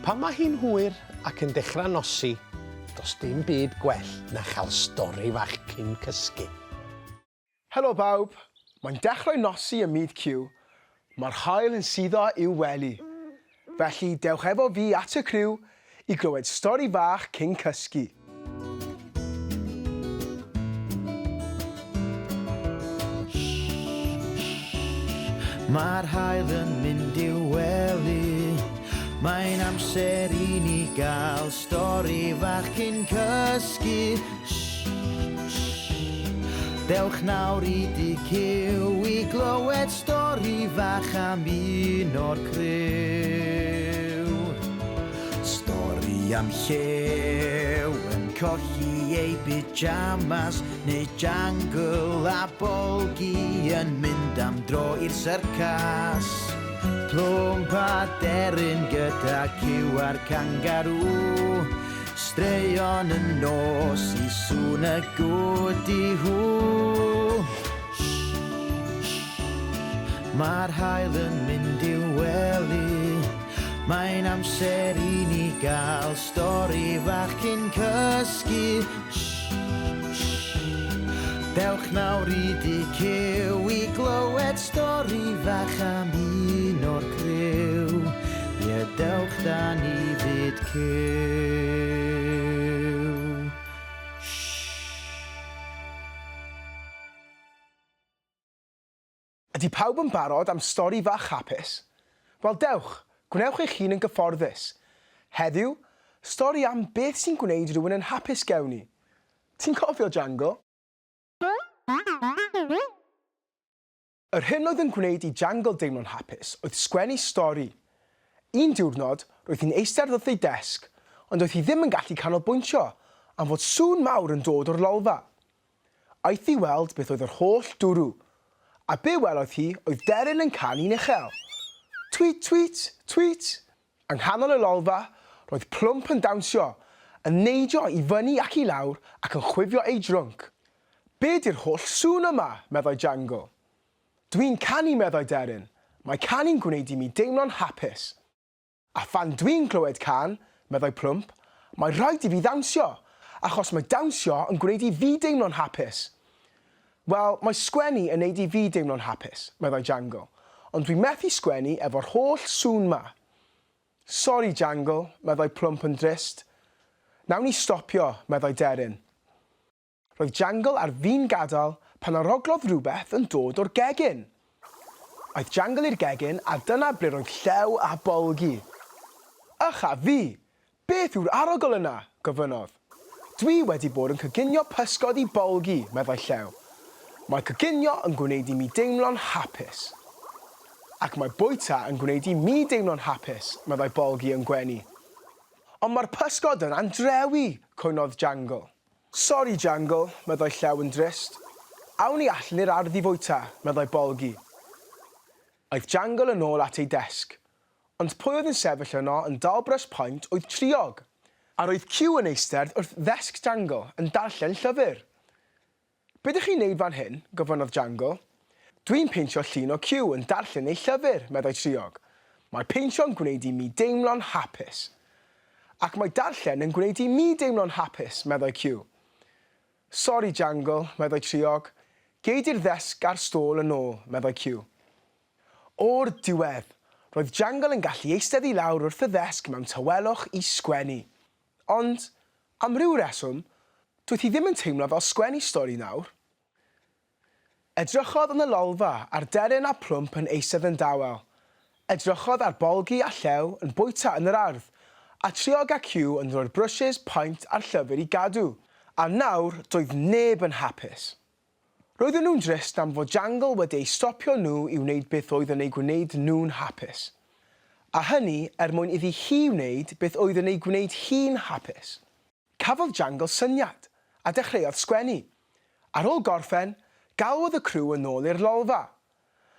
Pan mae hi'n hwyr ac yn dechrau nosi, does dim byd gwell na chael stori fach cyn cysgu. Helo bawb! Mae'n dechrau nosi ym myd Cyw. Mae'r haul yn suddo i'w wely. Felly dewch efo fi at y criw i glywed stori fach cyn cysgu. Mae'r haul yn mynd i'w wely. Mae'n amser i ni gael stori fach cyn cysgu. Shh, shh. Dewch nawr i dŷ Cyw i glywed stori fach am un o'r criw. Stori am llew yn colli ei pyjamas neu jangle a bolgi yn mynd am dro i'r syrcas. Plwmp a deryn gyda cyw a'r cangarŵ. Straeon y nos i sŵn y gwdi hw. Mae'r haul yn mynd i'w wely. Mae'n amser i ni gael stori fach cyn cysgu. Dewch nawr i dŷ Cyw i glywed stori fach am un o'r criw. Ie, dewch da ni fyd Cyw. Ydy pawb yn barod am stori fach hapus? Wel dewch, gwnewch eich hun yn gyfforddus. Heddiw, stori am beth sy'n gwneud rhywun yn hapus gewn ni. Ti'n cofio Django? Yr hyn oedd yn gwneud i Django deimlo'n hapus oedd sgwennu stori. Un diwrnod, roedd hi'n eistedd wrth ei desg, ond doedd hi ddim yn gallu canolbwyntio am fod sŵn mawr yn dod o'r lolfa. Aeth i weld beth oedd yr holl dwrw, a be welodd hi oedd deryn yn canu'n uchel. Tweet, tweet, tweet! Yng nghanol y lolfa, roedd Plwmp yn dawnsio, yn neidio i fyny ac i lawr ac yn chwifio ei drwnc. Be 'di'r holl sŵn yma? meddai Django. Dwi'n canu, meddai Deryn. Mae canu'n gwneud i mi deimlo'n hapus. A phan dwi'n clywed cân, meddai Plwmp, mae rhaid i fi ddawnsio, achos mae dawnsio yn gwneud i fi deimlo'n hapus. Wel, mae sgwennu yn neud i fi deimlo'n hapus, meddai Jangle, ond dwi methu sgwennu efo'r holl sŵn 'ma. Sori, Jangle, meddai Plwmp yn drist. Nawn ni stopio, meddai Deryn. Roedd Jangle ar fin gadael pan aroglodd rhywbeth yn dod o'r gegin. Aeth Jangle i'r gegin a dyna ble roedd Llew a Bolgi. Ych a fi! Beth yw'r arogl yna? gofynnodd. Dwi wedi bod yn coginio pysgod i Bolgi, meddai Llew. Mae coginio yn gwneud i mi deimlo'n hapus. Ac mae bwyta yn gwneud i mi deimlo'n hapus, meddai Bolgi yn gwenu. Ond mae'r pysgod yna'n drewi! cwynodd Jangle. Sori, Jangle, meddai Llew yn drist. Awn ni allan i'r ardd i fwyta, meddai Bolgi. Aeth Jangle yn ôl at ei desg. Ond pwy oedd yn sefyll yno yn dal brys paent oedd Triog. A roedd Cyw yn eistedd wrth ddesg Jangle yn darllen llyfr. Be dych chi'n neud fan hyn? gofynnodd Jangle. Dwi'n peintio llun o Cyw yn darllen ei llyfr, meddai Triog. Mae peintio'n gwneud i mi deimlo'n hapus. Ac mae darllen yn gwneud i mi deimlo'n hapus, meddai Cyw. Sori, Jangle, meddai Triog. Gei di'r ddesg a'r stôl yn ôl, meddai Cyw. O'r diwedd! Roedd Jangle yn gallu eistedd i lawr wrth y ddesg mewn tawelwch i sgwennu. Ond, am ryw reswm, doedd hi ddim yn teimlo fel sgwennu stori nawr. Edrychodd yn y lolfa ar deryn a plwmp yn eistedd yn dawel. Edrychodd ar Bolgi a Llew yn bwyta yn yr ardd, a Triog a Cyw yn rhoi'r brwshys paent a'r llyfr i gadw. A nawr doedd neb yn hapus. Roedden nhw'n drist am fod Jangle wedi eu stopio nhw i wneud beth oedd yn eu gwneud nhw'n hapus. A hynny er mwyn iddi hi wneud beth oedd yn ei gwneud hi'n hapus. Cafodd Jangle syniad, a dechreuodd sgwennu. Ar ôl gorffen, galwodd y criw yn ôl i'r lolfa.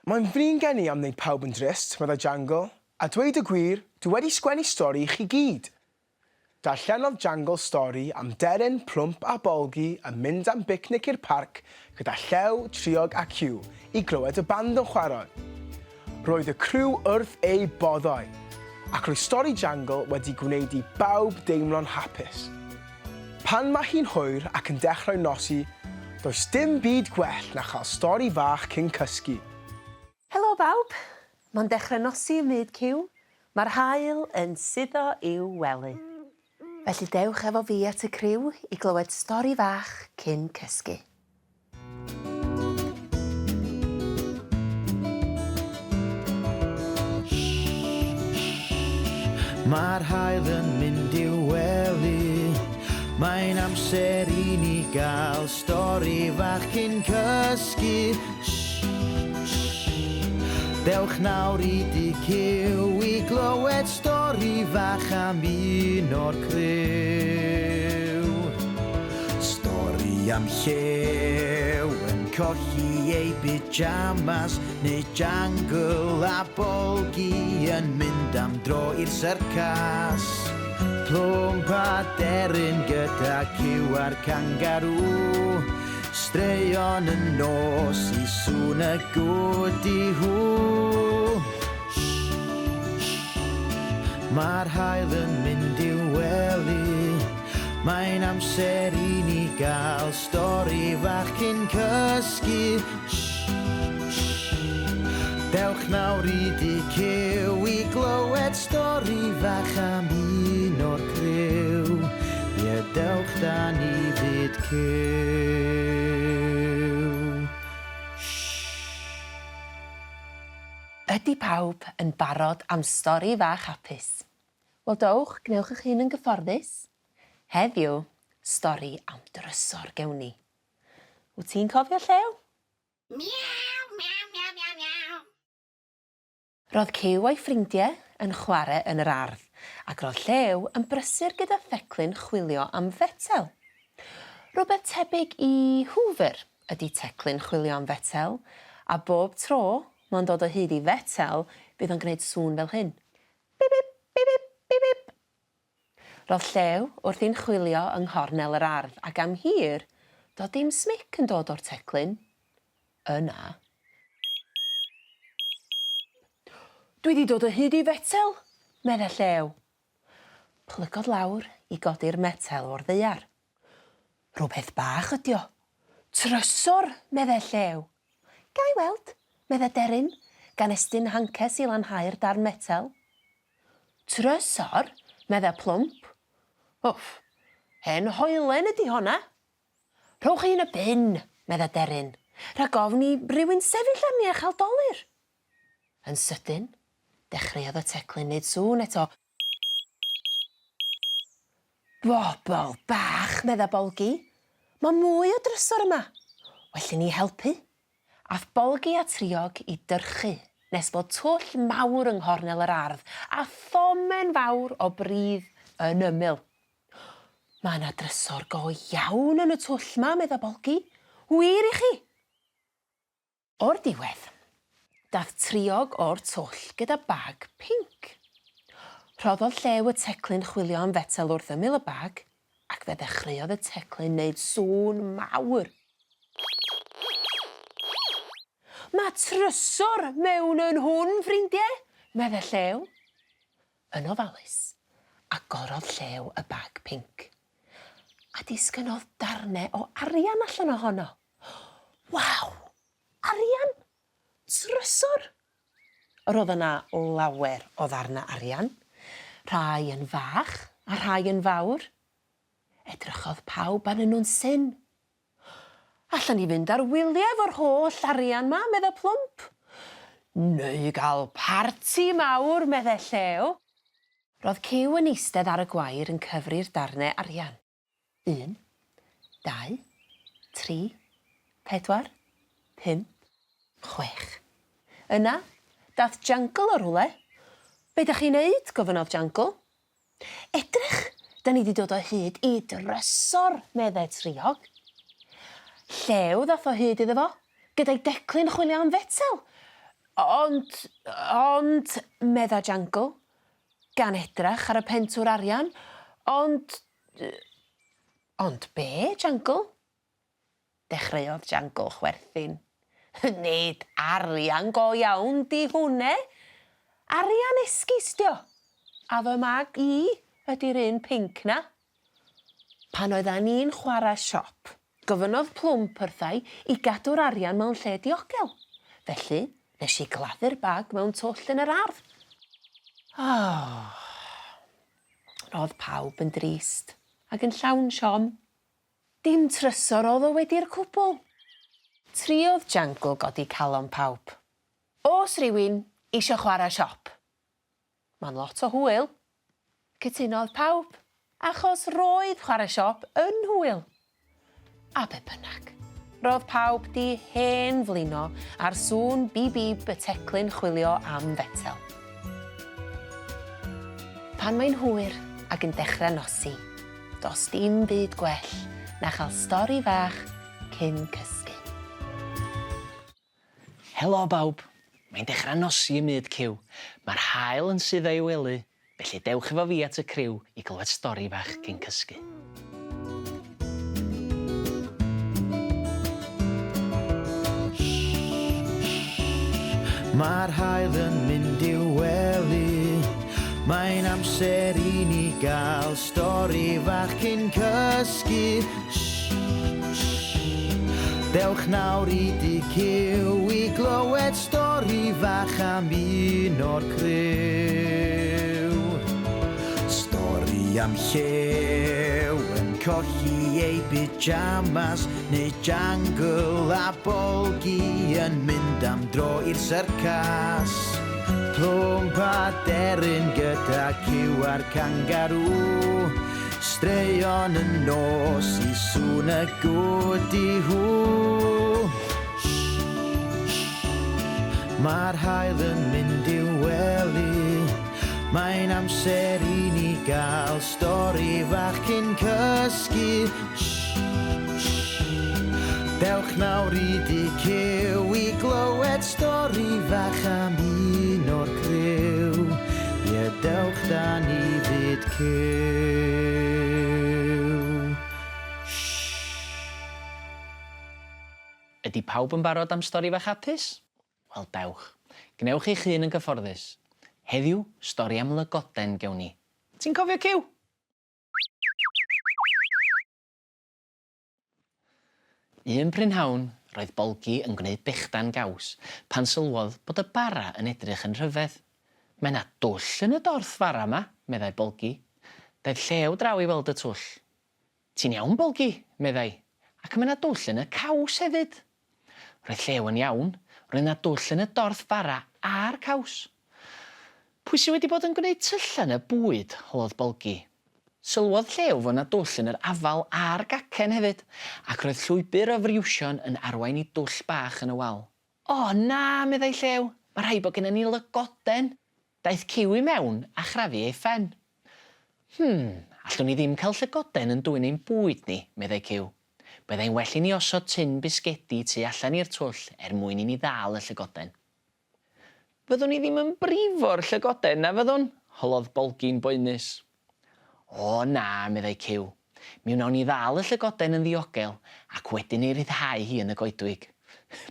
Mae'n flin gen i am wneud pawb yn drist, meddai Jangle, a dweud y gwir, dwi wedi sgwennu stori i chi gyd. Darllenodd Jangle stori am deryn plwmp a bolgi yn mynd am bicnic i'r parc gyda Llew, Triog a Cyw i glywed y band yn chwarae. Roedd y criw wrth eu boddau, ac roedd stori Jangle wedi gwneud i bawb deimlo'n hapus. Pan mae hi'n hwyr ac yn dechrau nosi, does dim byd gwell na chael stori fach cyn cysgu. Helo bawb! Mae'n dechrau nosi ym myd Cyw. Mae'r haul yn suddo i'w wely. Felly dewch efo fi at y criw i glywed stori fach cyn cysgu. Mae'r haul yn mynd i'w wely. Mae'n amser i ni gael stori fach cyn cysgu. Shh, shh. Dewch nawr i dŷ Cyw i glywed stori fach am un o'r criw. Stori am llew yn colli ei pyjamas neu jangle a bolgi yn mynd am dro i'r syrcas. Plwmp a deryn gyda cyw a'r cangarŵ. Straeon y nos i sŵn y gwdi hw. Mae'r haul yn mynd i'w wely. Mae'n amser i ni gael stori fach cyn cysgu. Shh, shh. Dewch nawr i dŷ Cyw i glywed stori fach am un o'r criw. Ie, dewch da ni fyd Cyw. Ydy pawb yn barod am stori fach hapus? Wel dowch, gwnewch eich hun yn gyfforddus. Heddiw, stori am drysor gewn ni. Wyt ti'n cofio Llew? Miaw, miaw, miaw, miaw, miaw. Roedd Cyw a'i ffrindiau yn chwarae yn yr ardd, ac roedd Llew yn brysur gyda theclyn chwilio am fetel. Rhywbeth tebyg i Hoover ydy teclyn chwilio am fetel, a bob tro mae'n dod o hyd i fetel, bydd o'n gwneud sŵn fel hyn. Bip bip, bip bip, bip bip. Roedd Llew wrthi'n chwilio yng nghornel yr ardd ac am hir, doedd dim smic yn dod o'r teclyn. Yna. Dwi 'di dod o hyd i fetel, medde Llew. Plygodd lawr i godi'r metel o'r ddaear. Rhywbeth bach ydi o. Trysor, medde Llew. Ga i weld? medde Deryn, gan estyn hances i lanhau'r darn metel. Trysor? medde Plwmp. Wff, hen hoelen ydi honna. Rhowch hi yn y bin, medde Deryn, rhag ofn i rywun sefyll arni a chael dolur. Yn sydyn, dechreuodd y teclyn wneud sŵn eto. Bobl bach, medda Bolgi, mae mwy o drysor yma. Well i ni helpu. Ath Bolgi a Triog i dyrchu nes bod twll mawr yng nghornel yr ardd a thomen fawr o bridd yn ymyl. Mae yna drysor go iawn yn y twll 'ma, medda Bolgi. Wir i chi! O'r diwedd, daeth triog o'r twll gyda bag pinc. Rhoddodd Llew y teclyn chwilio am fetel wrth ymyl y bag, ac fe ddechreuodd y teclyn wneud sŵn mawr. Mae trysor mewn yn hwn, ffrindie, medde Llew. Yn ofalus, agorodd Llew y bag pinc, a disgynnodd darnau o arian allan ohono. Waw! Arian! Trysor! Roedd yna lawer o ddarnau arian, rhai yn fach a rhai yn fawr. Edrychodd pawb arnyn nhw'n syn. Allan ni fynd ar wyliau efo'r holl arian 'ma, medda Plwmp. Neu gael parti mawr, medde Llew. Roedd Cyw yn eistedd ar y gwair yn cyfri'r darnau arian. Un, dau, tri, pedwar, pump, chwech. Yna, dath Jangle o rhywle. Be dach chi'n neud? gofynnodd Jangle. Edrych, da ni 'di dod o hyd i drysor, medde Triog. Llew ddath o hyd iddo fo, gyda'i declyn chwilio am fetel. Ond, ond, medda Jangle, gan edrach ar y pentwr arian, ond, Ond be, Jangle? Dechreuodd Jangle chwerthin. Nid arian go iawn 'di hwnne. Arian esgus 'di o. A fy mag i ydi'r un pinc 'na. Pan oeddan ni'n chwarae siop, gofynnodd Plwmp wrtha i i gadw'r arian mewn lle diogel. Felly, nes i gladdu'r bag mewn twll yn yr ardd. Oh. Roedd pawb yn drist ac yn llawn siom. Dim trysor oedd o wedi'r cwbl. Triodd Jangle godi calon pawb. Oes rhywun isio chwarae siop? Mae'n lot o hwyl. Cytunodd pawb, achos roedd chwarae siop yn hwyl. A be bynnag. Roedd pawb 'di hen flino ar sŵn bîp-bîp y teclyn chwilio am fetel. Pan mae'n hwyr ac yn dechrau nosi, does dim byd gwell na chael stori fach cyn cysgu. Helo bawb! Mae'n dechrau nosi ym myd Cyw. Mae'r haul yn suddo i'w wely, felly dewch efo fi at y criw i glywed stori fach cyn cysgu. Mae'r haul yn mynd i'w wely Mae'n amser i ni gael stori fach cyn cysgu Dewch nawr i dŷ Cyw i glywed stori fach am un o'r criw. Stori am llew yn colli ei pyjamas neu jangle a bolgi yn mynd am dro i'r syrcas. Plwmp a deryn gyda cyw a'r cangarŵ. Straeon y nos i sŵn y gwdi-hw. Mae'r haul yn mynd i'w wely. Mae'n amser i ni gael stori fach cyn cysgu. Dewch nawr i dŷ Cyw i glywed stori fach am un o'r criw. Ie, dewch da ni fyd Cyw. Ydy pawb yn barod am stori fach hapus? Wel, dewch. Gwnewch eich hun yn gyfforddus. Heddiw, stori am lygoden gewn ni. Ti'n cofio Cyw? Un prynhawn, roedd Bolgi yn gwneud bechdan gaws pan sylwodd bod y bara yn edrych yn rhyfedd. Mae 'na dwll yn y dorth fara 'ma, meddai Bolgi. Daeth Llew draw i weld y twll. Ti'n iawn, Bolgi, meddai, ac mae 'na dwll yn y caws hefyd. Roedd Llew yn iawn, roedd 'na dwll yn y dorth fara a'r caws. Pwy sy wedi bod yn gwneud tyllau yn y bwyd? holodd Bolgi. Sylwodd Llew fod 'na dwll yn yr afal a'r gacen hefyd, ac roedd llwybr o friwsion yn arwain i dwll bach yn y wal. O, na, meddai Llew, mae rhaid bod gennym ni lygoden! Daeth Cyw i mewn a chrafu ei phen. Hmm, allwn ni ddim cael llygoden yn dwyn ein bwyd ni, meddai Cyw. Byddai'n well i ni osod tun bisgedi tu allan i'r twll er mwyn i ni ddal y llygoden. Fyddwn ni ddim yn brifo'r llygoden, na fyddwn? holodd Bolgi'n boenus. O, na, meddai Cyw. Mi wnawn ni ddal y llygoden yn ddiogel ac wedyn ei rhyddhau hi yn y goedwig.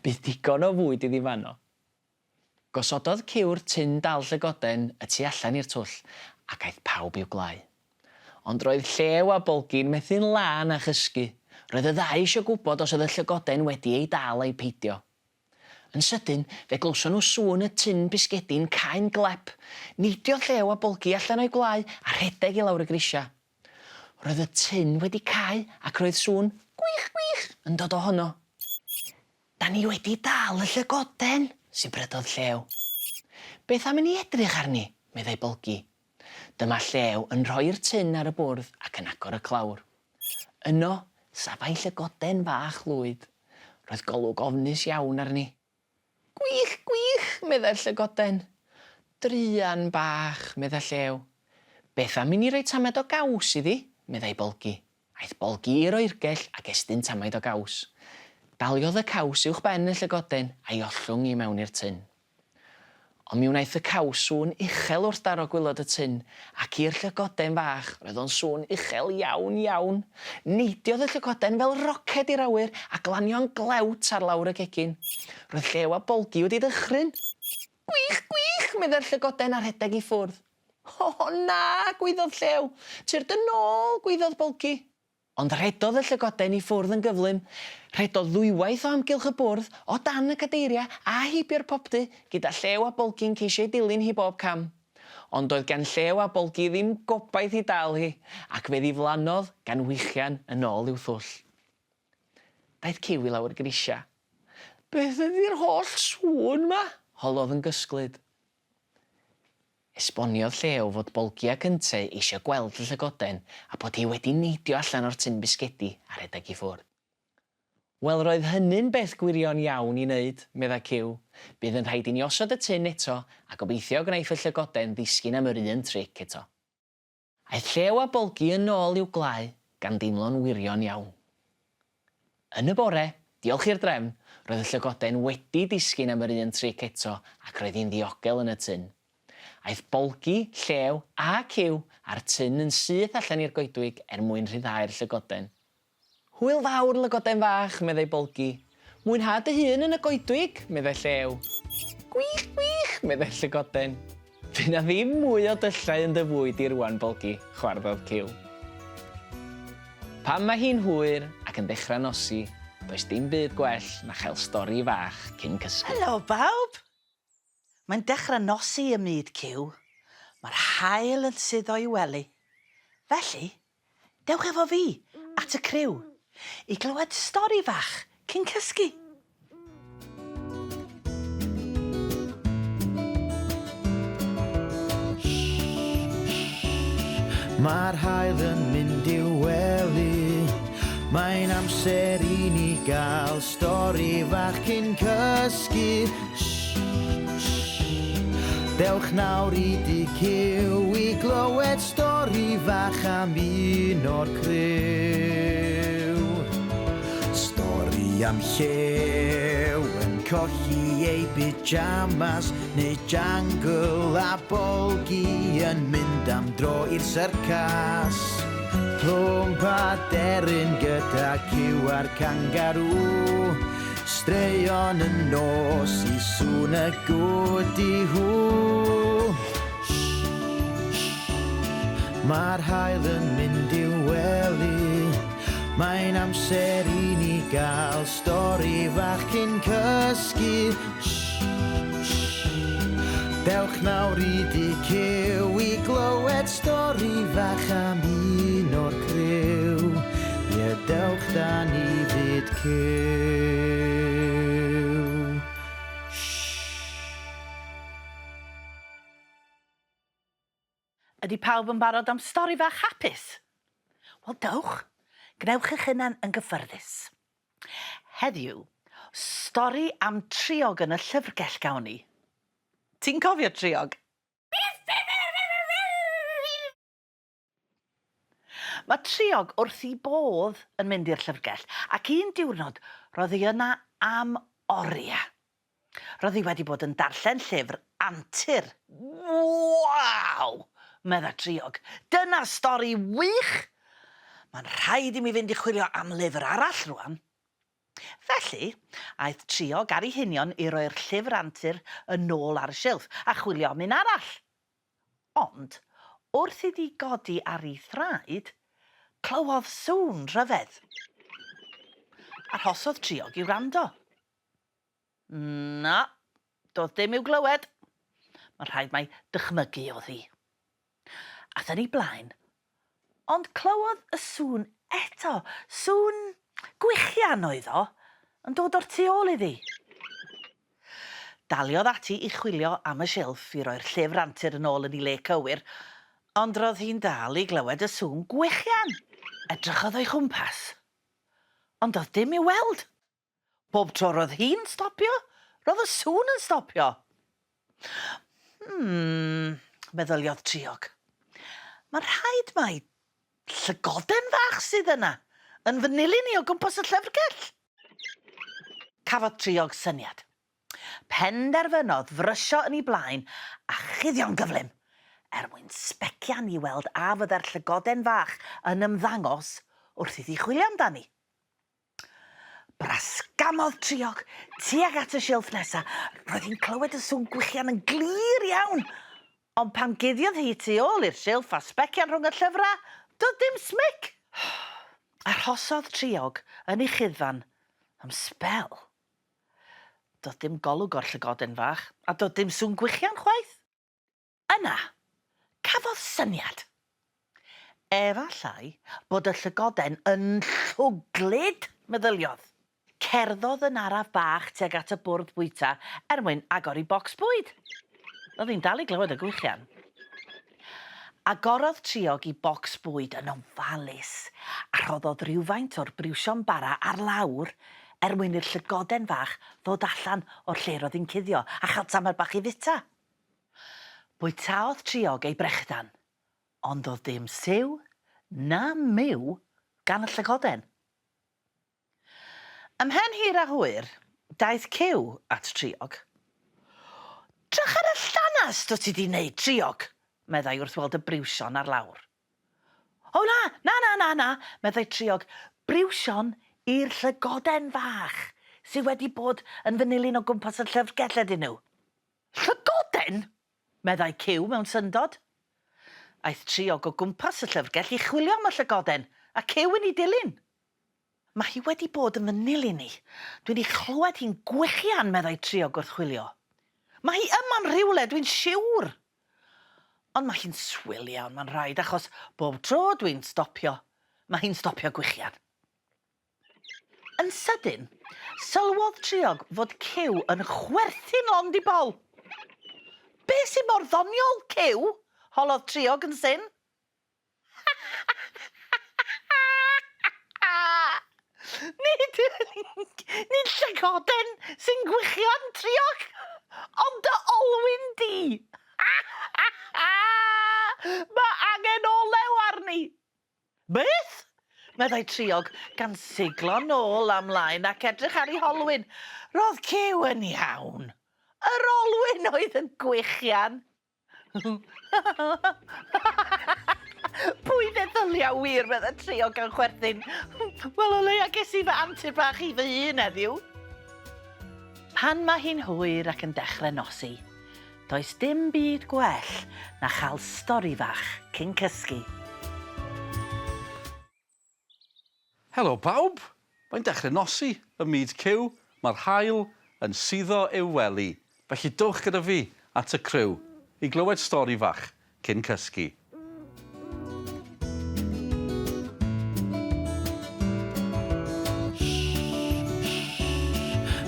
Bydd digon o fwyd iddi fanno. Gosododd Cyw'r tun dal llygoden y tu allan i'r twll ac aeth pawb i'w gwlâu. Ond roedd Llew a Bolgi'n methu'n lân â chysgu. Roedd y ddau eisiau gwybod os oedd y llygoden wedi ei dal ai peidio. Yn sydyn, fe glywson nhw sŵn y tun bisgedi'n cau'n glep. Neidiodd Llew a Bolgi allan o'i gwlâu a rhedeg i lawr y grisiau. Roedd y tun wedi cau ac roedd sŵn gwich gwich yn dod ohono. Da ni wedi dal y llygoden! sibrydodd Llew. Beth am i ni edrych arni? meddai Bolgi. Dyma Llew yn rhoi'r tun ar y bwrdd ac yn agor y clawr. Yno, safai llygoden fach lwyd. Roedd golwg ofnus iawn arni. Gwych, gwych, meddai'r llygoden. Druan bach, meddai Llew. Beth am i ni roi tamed o gaws iddi? meddai Bolgi. Aeth Bolgi i'r oergell ac estyn tamaid o gaws. Daliodd y caws uwch ben y llygoden a'i ollwng i mewn i'r tun. Ond mi wnaeth y caws sŵn uchel wrth daro gwilod y tun, ac i'r llygoden fach, roedd o'n sŵn uchel iawn, iawn. Neidiodd y llygoden fel roced i'r awyr a glanio'n glewt ar lawr y gegin. Roedd Llew a Bolgi wedi dychryn. Gwych, gwych! meddai'r llygoden a rhedeg i ffwrdd. O, na! gwaeddodd Llew. Tyrd yn ôl! gwaeddodd Bolgi. Ond rhedodd y llygoden i ffwrdd yn gyflym. Rhedodd ddwywaith o amgylch y bwrdd, o dan y cadeiriau, a heibio'r popty, gyda Llew a Bolgi'n ceisio ei dilyn hi bob cam. Ond doedd gan Llew a Bolgi ddim gobaith i dal hi, ac fe ddiflannodd gan wichian yn ôl i'w thwll. Daeth Cyw i lawr grisia. Beth ydi'r holl sŵn 'ma? holodd yn gysglyd. Esboniodd Llew fod Bolgi ac yntau eisiau gweld y llygoden a bod hi wedi neidio allan o'r tun bisgedi a rhedeg i ffwrdd. Wel, roedd hynny'n beth gwirion iawn i wneud, meddai Cyw. Bydd yn rhaid i ni osod y tun eto a gobeithio gwnaiff y llygoden ddisgyn am yr un tric eto. Aeth Llew a Bolgi yn ôl i'w gwlâu gan deimlo'n wirion iawn. Yn y bore, diolch i'r drefn, roedd y llygoden wedi disgyn am yr un tric eto ac roedd hi'n ddiogel yn y tun. Aeth Bolgi, Llew a Cyw a'r tun yn syth allan i'r goedwig er mwyn rhyddhau'r llygoden. Hwyl fawr, lygoden fach, meddai Bolgi. Mwynha dy hun yn y goedwig, meddai Llew. Gwych, gwych, meddai'r llygoden. Fy' 'na ddim mwy o dyllau yn dy fwyd di rŵan, Bolgi, chwarddodd Cyw. Pan mae hi'n hwyr ac yn dechrau nosi, does dim byd gwell na chael stori fach cyn cysgu. Helo bawb! Mae'n dechrau nosi ym myd Cyw. Mae'r haul yn suddo i'w wely. Felly, Dewch efo fi at y criw i glywed stori fach cyn cysgu. Mae'r haul yn mynd i'w wely. Mae'n amser i ni gael stori fach cyn cysgu. Dewch nawr i dŷ Cyw i glywed stori fach am un o'r criw. Stori am llew yn colli ei pyjamas neu jangle a bolgi yn mynd am dro i'r syrcas. Plwmp a deryn gyda cyw a'r cangarŵ. Straeon y nos i sŵn y gwdi-hw. Mae'r haul yn mynd i'w wely. Mae'n amser i ni gael stori fach cyn cysgu. Dewch nawr i dŷ Cyw i glywed stori fach am un o'r criw. Ie, dewch da ni fyd Cyw. Ydy pawb yn barod am stori fach hapus? Wel dewch, gwnewch eich hunan yn gyffyrddus. Heddiw, stori am Triog yn y llyfrgell gawn ni. Ti'n cofio Triog? Mae Triog wrth 'i bodd yn mynd i'r llyfrgell, ac un diwrnod roedd hi yna am oriau. Roedd hi wedi bod yn darllen llyfr antur. Waw! medda Triog. Dyna stori wych! Mae'n rhaid i mi fynd i chwilio am lyfr arall rwan. Felly, aeth Triog ar ei hunion i roi'r llyfr antur yn ôl ar y silff a chwilio am un arall. Ond, wrth iddi godi ar ei thraed, clywodd sŵn rhyfedd. Arhosodd Triog i wrando. Na, doedd dim i'w glywed. Mae'n rhaid mai dychmygu oedd hi. Aeth yn ei blaen, ond clywodd y sŵn eto, sŵn gwichian oedd o, yn dod o'r tu ôl iddi. Daliodd ati i chwilio am y silff i roi'r llyfr antur yn ôl yn ei le cywir, ond roedd hi'n dal i glywed y sŵn gwichian. Edrychodd o'i chwmpas, ond doedd dim i'w weld. Bob tro roedd hi'n stopio, roedd y sŵn yn stopio. Hmm, meddyliodd Triog. Mae'n rhaid mai llygoden fach sydd yna, yn fy nilyn i o gwmpas y llyfrgell. Cafodd Triog syniad. Penderfynodd frysio yn ei blaen a chuddio'n gyflym, er mwyn sbecian i weld a fydde'r llygoden fach yn ymddangos wrth iddi chwilio amdani. Brasgamodd Triog tuag at y silff nesa. Roedd hi'n clywed y sŵn gwichian yn glir iawn. Ond pan guddiodd hi tu ôl i'r silff a sbecian rhwng y llyfrau, doedd dim smic! Arhosodd Triog yn ei chuddfan am sbel. Doedd dim golwg o'r llygoden fach, a doedd dim sŵn gwichian chwaith. Yna, Cafodd syniad. Efallai bod y llygoden yn llwglyd, meddyliodd. Cerddodd yn araf bach tuag at y bwrdd bwyta er mwyn agor ei bocs bwyd. Roedd hi'n dal i glywed y gwichian. Agorodd Triog ei bocs bwyd yn ofalus a rhoddodd rywfaint o'r briwsion bara ar lawr er mwyn i'r llygoden fach ddod allan o'r lle roedd hi'n cuddio a chael tamed bach i fwyta. Bwytaodd Triog ei brechdan, ond doedd dim siw na miw gan y llygoden. Ymhen hir a hwyr, daeth Cyw at Triog. Drych ar y llanast dwyt ti 'di wneud, Triog! meddai wrth weld y briwsion ar lawr. O na, na, na, na, na, meddai Triog, briwsion i'r llygoden fach sydd wedi bod yn fy nilyn o gwmpas y llyfrgell ydyn nhw. Llygoden? meddai Cyw mewn syndod. Aeth Triog o gwmpas y llyfrgell i chwilio am y llygoden, a Cyw yn ei dilyn. Mae hi wedi bod yn fy nilyn i. Dwi'n ei chlywed hi'n gwichian, meddai Triog wrth chwilio. Mae hi yma'n rhywle, dwi'n siwr! Ond mae hi'n swil iawn, mae'n rhaid, achos bob tro dwi'n stopio, mae hi'n stopio gwichian. Yn sydyn, sylwodd Triog fod Cyw yn chwerthin lond i bol. Be sy mor ddoniol, Cyw? holodd Triog yn syn. Nid, nid llygoden sy'n gwichian, Triog, ond dy olwyn di! Mae angen olew arni! Beth? meddai Triog, gan siglo nôl a mlaen ac edrych ar ei holwyn. Roedd Cyw yn iawn. Yr olwyn oedd yn gwichian. Pwy feddylia wir, meddai Triog gan chwerthin. Wel, o leia ges i fy antur bach i fy hun heddiw. Pan mae hi'n hwyr ac yn dechrau nosi, Does dim byd gwell na chael stori fach cyn cysgu. Helo pawb! Mae'n dechrau nosi ym myd Cyw, mae'r haul yn suddo i'w wely, felly dowch gyda fi at y criw i glywed stori fach cyn cysgu.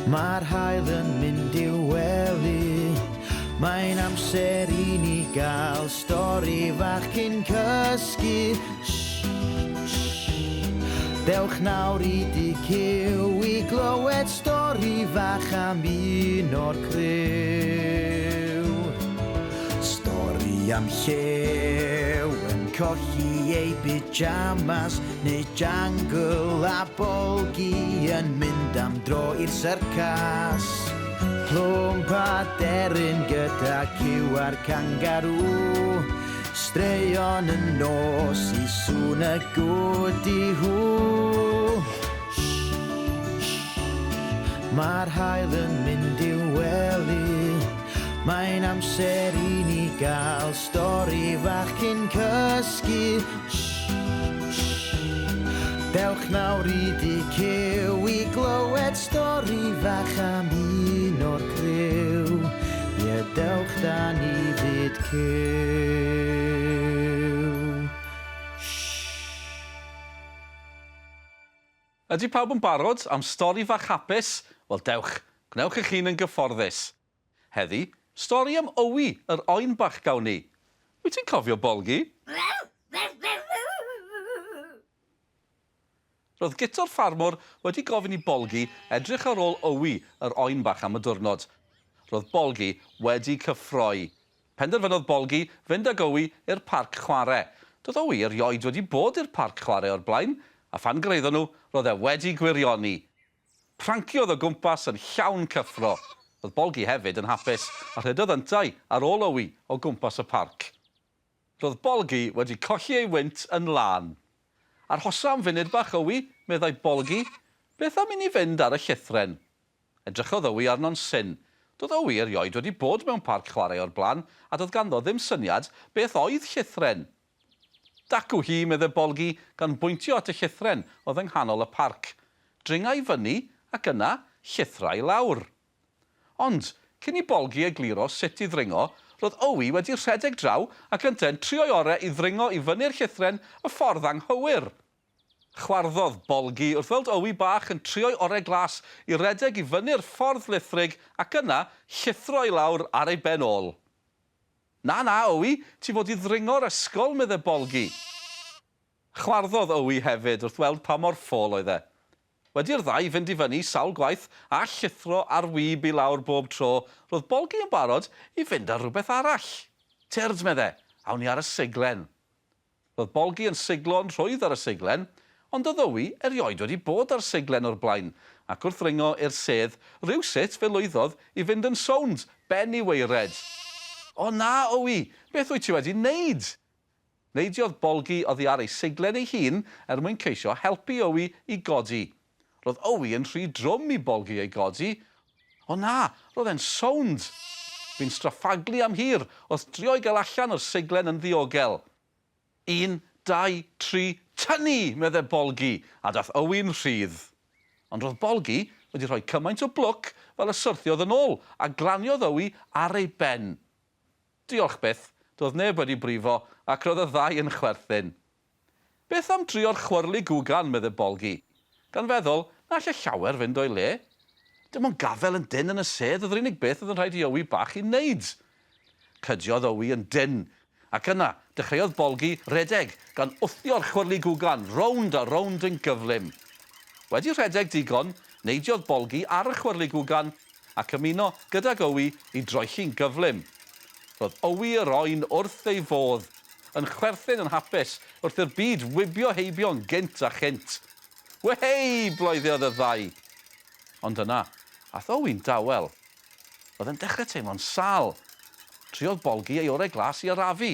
Mae'r haul yn mynd i'w wely. Mae'n amser i ni gael stori fach cyn cysgu. Dewch nawr i dŷ Cyw i glywed stori fach am un o'r criw. Stori am llew yn colli ei pyjamas neu jangle a bolgi yn mynd am dro i'r syrcas. Plwmp a deryn gyda cyw a'r cangarŵ. Straeon y nos i sŵn y gwdi-hw. Mae'r haul yn mynd i'w wely. Mae'n amser i ni gael stori fach cyn cysgu. Dewch nawr i dŷ Cyw i glywed stori fach am un o'r criw. Ie, dewch da ni fyd Cyw. Ydy pawb yn barod am stori fach hapus? Wel dewch, gwnewch eich hun yn gyfforddus. Heddi, stori am Owi, yr oen bach gawn ni. Wyt ti'n cofio Bolgi? Roedd Guto'r ffarmwr wedi gofyn i Bolgi edrych ar ôl Owi, yr oen bach am y diwrnod. Roedd Bolgi wedi cyffroi. Penderfynodd Bolgi fynd ag Owi i'r parc chwarae. Doedd Owi erioed wedi bod i'r parc chwarae o'r blaen, a phan gyraeddon nhw, roedd e wedi gwirioni. Pranciodd o gwmpas yn llawn cyffro. Roedd Bolgi hefyd yn hapus, a rhedodd yntau ar ôl Owi o gwmpas y parc. Roedd Bolgi wedi colli ei wynt yn lân. Arhosa am funud bach, Owi, meddai Bolgi. Beth am i ni fynd ar y llithren? Edrychodd Owi arno'n syn. Doedd Owi erioed wedi bod mewn parc chwarae o'r blaen, a doedd ganddo ddim syniad beth oedd llithren. Dacw hi, medde Bolgi, gan bwyntio at y llithren oedd yng nghanol y parc. Dringa i fyny, ac yna, llithra i lawr. Ond, cyn i Bolgi egluro sut i ddringo, roedd Owi wedi rhedeg draw ac yntau'n trio'i orau i ddringo i fyny'r llithren y ffordd anghywir. Chwarddodd Bolgi wrth weld Owi bach yn trio'i orau glas i redeg i fyny'r ffordd lithrig ac yna llithro i lawr ar ei ben ôl. Na, na, Owi, ti fod i ddringo'r ysgol, medde Bolgi. Chwarddodd Owi hefyd wrth weld pa mor ffôl oedd e. Wedi'r ddau fynd i fyny sawl gwaith a llithro ar wib i lawr bob tro, roedd Bolgi yn barod i fynd ar rywbeth arall. Tyrd, medde, awn ni ar y siglen. Roedd Bolgi yn siglo'n rhwydd ar y siglen, ond doedd Owi erioed wedi bod ar siglen o'r blaen, ac wrth ddringo i'r sedd, rywsut fe lwyddodd i fynd yn sownd, ben i waered. O na, Owi, beth wyt ti wedi wneud? Neidiodd Bolgi oddi ar ei siglen ei hun er mwyn ceisio helpu Owi i godi. Roedd Owi yn rhy drwm i Bolgi ei godi. O na, roedd e'n sownd! Bu'n straffaglu am hir wrth drio'i gael allan o'r siglen yn ddiogel. Un, dau, tri, tynnu! medde Bolgi, a dath Owi'n rhydd. Ond roedd Bolgi wedi rhoi cymaint o blwc fel y syrthiodd yn ôl, a glaniodd Owi ar ei ben. Diolch byth, doedd neb wedi brifo ac roedd y ddau yn chwerthin. Beth am drio'r chwyrli gwgan, medde Bolgi, gan feddwl na alle llawer fynd o'i le. Dim ond gafael yn dynn yn y sedd oedd yr unig beth oedd yn rhaid i Owi bach i wneud. Cydiodd Owi yn dynn, ac yna dechreuodd Bolgi redeg, gan wthio'r chwyrli gwgan rownd a rownd yn gyflym. Wedi rhedeg digon, neidiodd Bolgi ar y chwyrli gwgan ac ymuno gydag Owi i droelli'n gyflym. Roedd Owi yr oen wrth ei fodd, yn chwerthin yn hapus wrth i'r byd wibio heibio'n gynt a chynt. Wehei! bloeddiodd y ddau. Ond yna, ath Owi'n dawel. Roedd e'n dechrau teimlo'n sâl. Triodd Bolgi ei orau glas i arafu.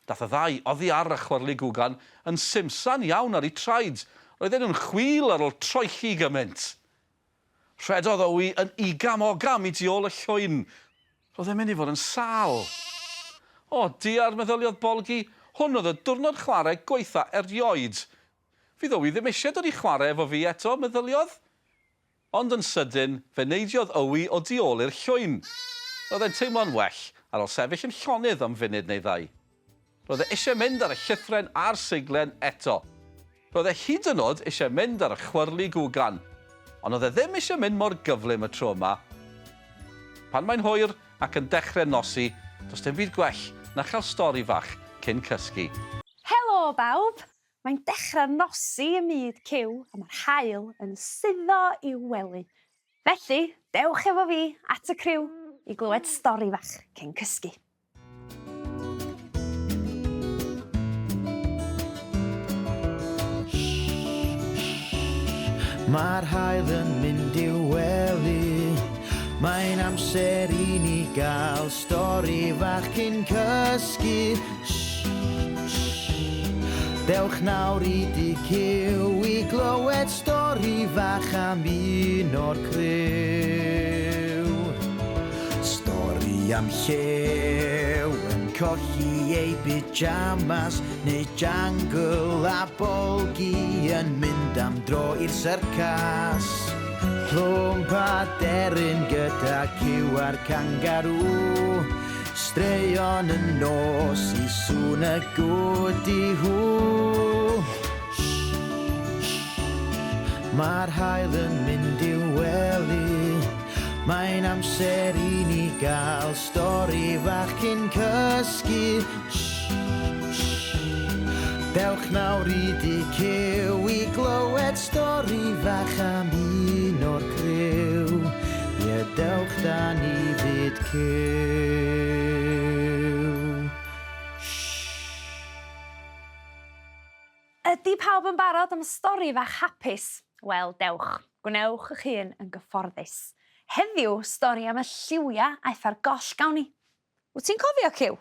Dath y ddau oddi ar y chwyrli gwgan yn simsan iawn ar eu traed. Roedden nhw'n chwil ar ôl troelli gymaint. Rhedodd Owi yn igam-ogam i tu ôl y llwyn. Roedd e'n mynd i fod yn sâl. O, diar, meddyliodd Bolgi, hwn oedd y diwrnod chwarae gwaetha erioed. Fydd Owi ddim eisiau dod i chwarae efo fi eto, meddyliodd. Ond yn sydyn, fe neidiodd Owi o du ôl i'r llwyn. Roedd e'n teimlo'n well ar ôl sefyll yn llonydd am funud neu ddau. Roedd e eisiau mynd ar y llithren a'r siglen eto. Roedd e hyd yn oed eisiau mynd ar y chwyrli gwgan. Ond oedd e ddim eisiau mynd mor gyflym y tro yma. Pan mae'n hwyr ac yn dechrau nosi, does dim byd gwell na chael stori fach cyn cysgu. Helo bawb! Mae'n dechrau nosi ym myd Cyw a mae'r haul yn suddo i'w wely. Felly, dewch efo fi at y criw i glywed stori fach cyn cysgu. Mae'r haul yn mynd i'w wely. Mae'n amser i ni gael stori fach cyn cysgu. Shh, shh. Dewch nawr i dŷ Cyw i glywed stori fach am un o'r criw. Stori am llew yn colli ei pyjamas neu jangle a bolgi yn mynd am dro i'r syrcas. Plwmp a deryn gyda cyw a'r cangarŵ. Straeon y nos i sŵn y gwdi-hw. Mae'r haul yn mynd i'w wely. Mae'n amser i ni gael stori fach cyn cysgu. Shh, shh. Dewch nawr i dŷ Cyw i glywed stori fach am un o'r criw. Ie, dewch da ni fyd Cyw. Shh. Ydy pawb yn barod am stori fach hapus? Wel, dewch, gwnewch eich hun yn gyfforddus. Heddiw, stori am y lliwiau aeth ar goll gawn ni. Wyt ti'n cofio, Cyw?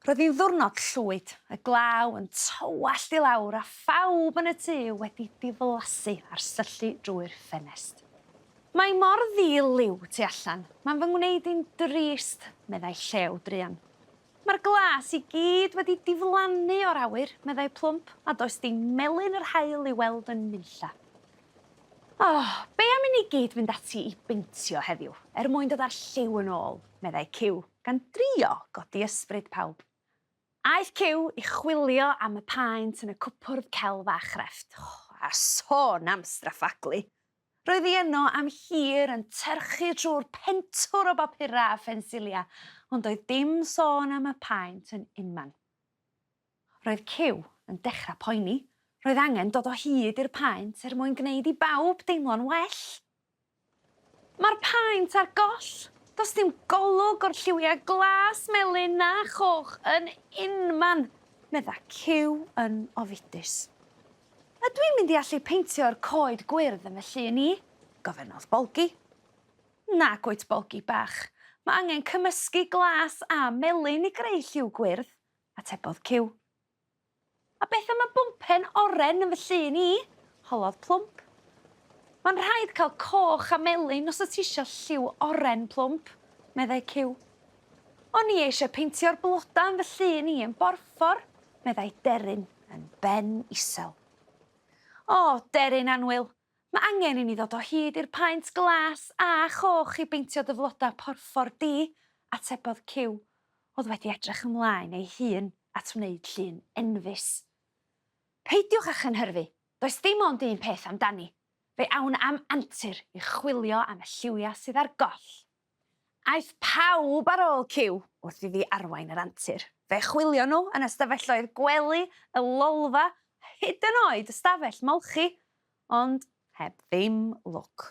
Roedd hi'n ddiwrnod llwyd, y glaw yn tywallt i lawr a phawb yn y tŷ wedi diflasu ar syllu drwy'r ffenest. Mae mor ddi-liw tu allan, mae'n fy ngwneud i'n drist, meddai Llew druan. Mae'r glas i gyd wedi diflannu o'r awyr, meddai Plwmp, a does dim melyn yr haul i'w weld yn nunlla. O, be am i ni gyd fynd ati i beintio heddiw, er mwyn dod â'r lliw yn ôl, meddai Cyw, gan drio godi ysbryd pawb. Aeth Cyw i chwilio am y paent yn y cwpwrdd celf a chrefft. O, a sôn am straffaglu! Roedd hi yno am hir yn tyrchu trwy'r pentwr o bapurau a phensilia, ond doedd dim sôn am y paent yn unman. Roedd Cyw yn dechrau poeni. Roedd angen dod o hyd i'r paent er mwyn gwneud i bawb deimlo'n well. Mae'r paent ar goll. Does dim golwg o'r lliwiau glas, melyn na choch yn unman, medda Cyw yn ofidus. Ydw i'n mynd i allu peintio'r coed gwyrdd yn fy llun i? gofynnodd Bolgi. Nag wyt, Bolgi bach. Mae angen cymysgu glas a melyn i greu lliw gwyrdd. Atebodd Cyw. A beth am y bwmpen oren yn fy llun i? holodd Plwmp. Mae'n rhaid cael coch a melyn os wyt ti isio lliw oren, Plwmp, meddai Cyw. O'n i eisiau peintio'r blodau yn fy llun i yn borffor, meddai Deryn yn ben isel. O, Deryn annwyl, mae angen i ni ddod o hyd i'r paent glas a choch i beintio dy flodau porffor di, atebodd Cyw, oedd wedi edrych ymlaen ei hun at wneud llun enfys. Peidiwch â chynhyrfu, does dim ond un peth amdani, fe awn am antur i chwilio am y lliwiau sydd ar goll. Aeth pawb ar ôl Cyw wrth iddi arwain yr antur. Fe chwilion nhw yn ystafelloedd gwely, y lolfa, hyd yn oed ystafell molchi, ond heb ddim lwc.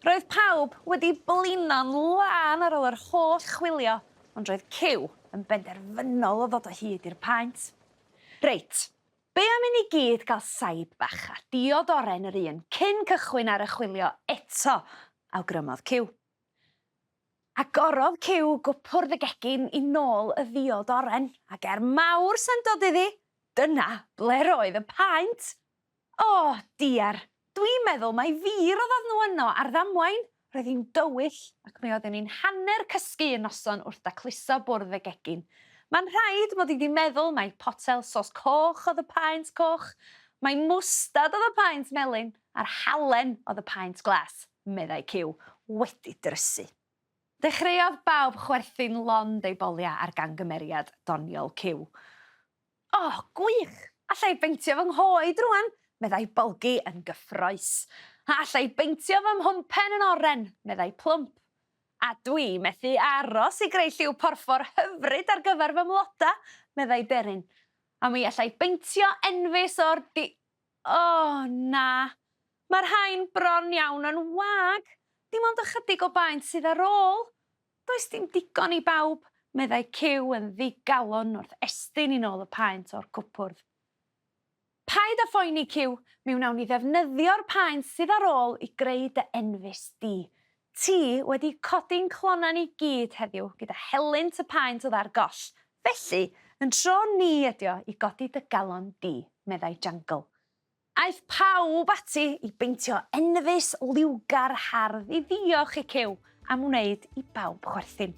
Roedd pawb wedi blino'n lân ar ôl yr holl chwilio, ond roedd Cyw yn benderfynol o ddod o hyd i'r paent. Reit, be am i ni gyd gael saib bach a diod oren yr un cyn cychwyn ar y chwilio eto, awgrymodd Cyw. Agorodd Cyw gwpwrdd y gegin i nôl y ddiod oren, ac er mawr syndod iddi, dyna ble roedd y paent! O, diar! Dwi'n meddwl mai fi roddodd nhw yno ar ddamwain. Roedd hi'n dywyll ac mi oeddwn i'n hanner cysgu un noson wrth dacluso bwrdd y gegin. Mae'n rhaid mod i 'di meddwl mai potel sos coch oedd y paent coch, mai mwstad oedd y paent melyn a'r halen oedd y paent glas, meddai Cyw, wedi drysu. Dechreuodd bawb chwerthin lond eu boliau ar gangymeriad doniol Cyw. O, gwych! Alla i beintio fy nghoed rŵan, meddai Bolgi yn gyffrous. A alla i beintio fy mhwmpen yn oren, meddai Plwmp. A dwi methu aros i greu lliw porffor hyfryd ar gyfer fy mloda, meddai Deryn. A mi alla i beintio enfys o'r di... O, na! Mae'r rhain bron iawn yn wag. Dim ond ychydig o baent sydd ar ôl. Does dim digon i bawb, meddai Cyw yn ddigalon wrth estyn i nôl y paent o'r cwpwrdd. Paid â phoeni, Cyw, mi wnawn ni ddefnyddio'r paent sydd ar ôl i greu dy enfys di. Ti wedi codi'n clonau ni gyd heddiw gyda helynt y paent oedd ar goll. Felly, yn tro ni ydi o i godi dy galon di, meddai Jangle. Aeth pawb ati i beintio enfys liwgar hardd i ddiolch i Cyw am wneud i bawb chwerthin.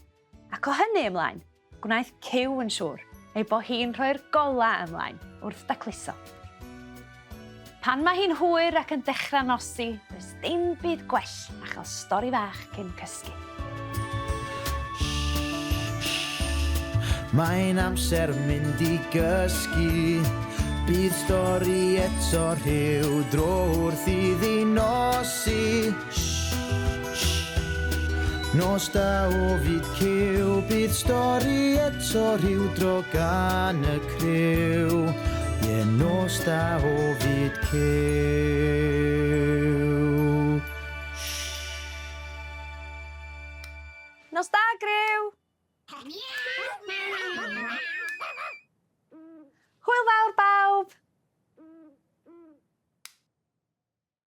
Ac o hynny ymlaen, gwnaeth Cyw yn siŵr ei bod hi'n rhoi'r golau ymlaen wrth dacluso. Pan mae hi'n hwyr ac yn dechrau nosi, does dim byd gwell na chael stori fach cyn cysgu. Mae'n amser mynd i gysgu. Bydd stori eto rhyw dro wrth iddi nosi. Nos da o fyd cyw, bydd stori eto rhyw dro gan y criw. Ie, nos da o fyd cyw. Nos da, griw!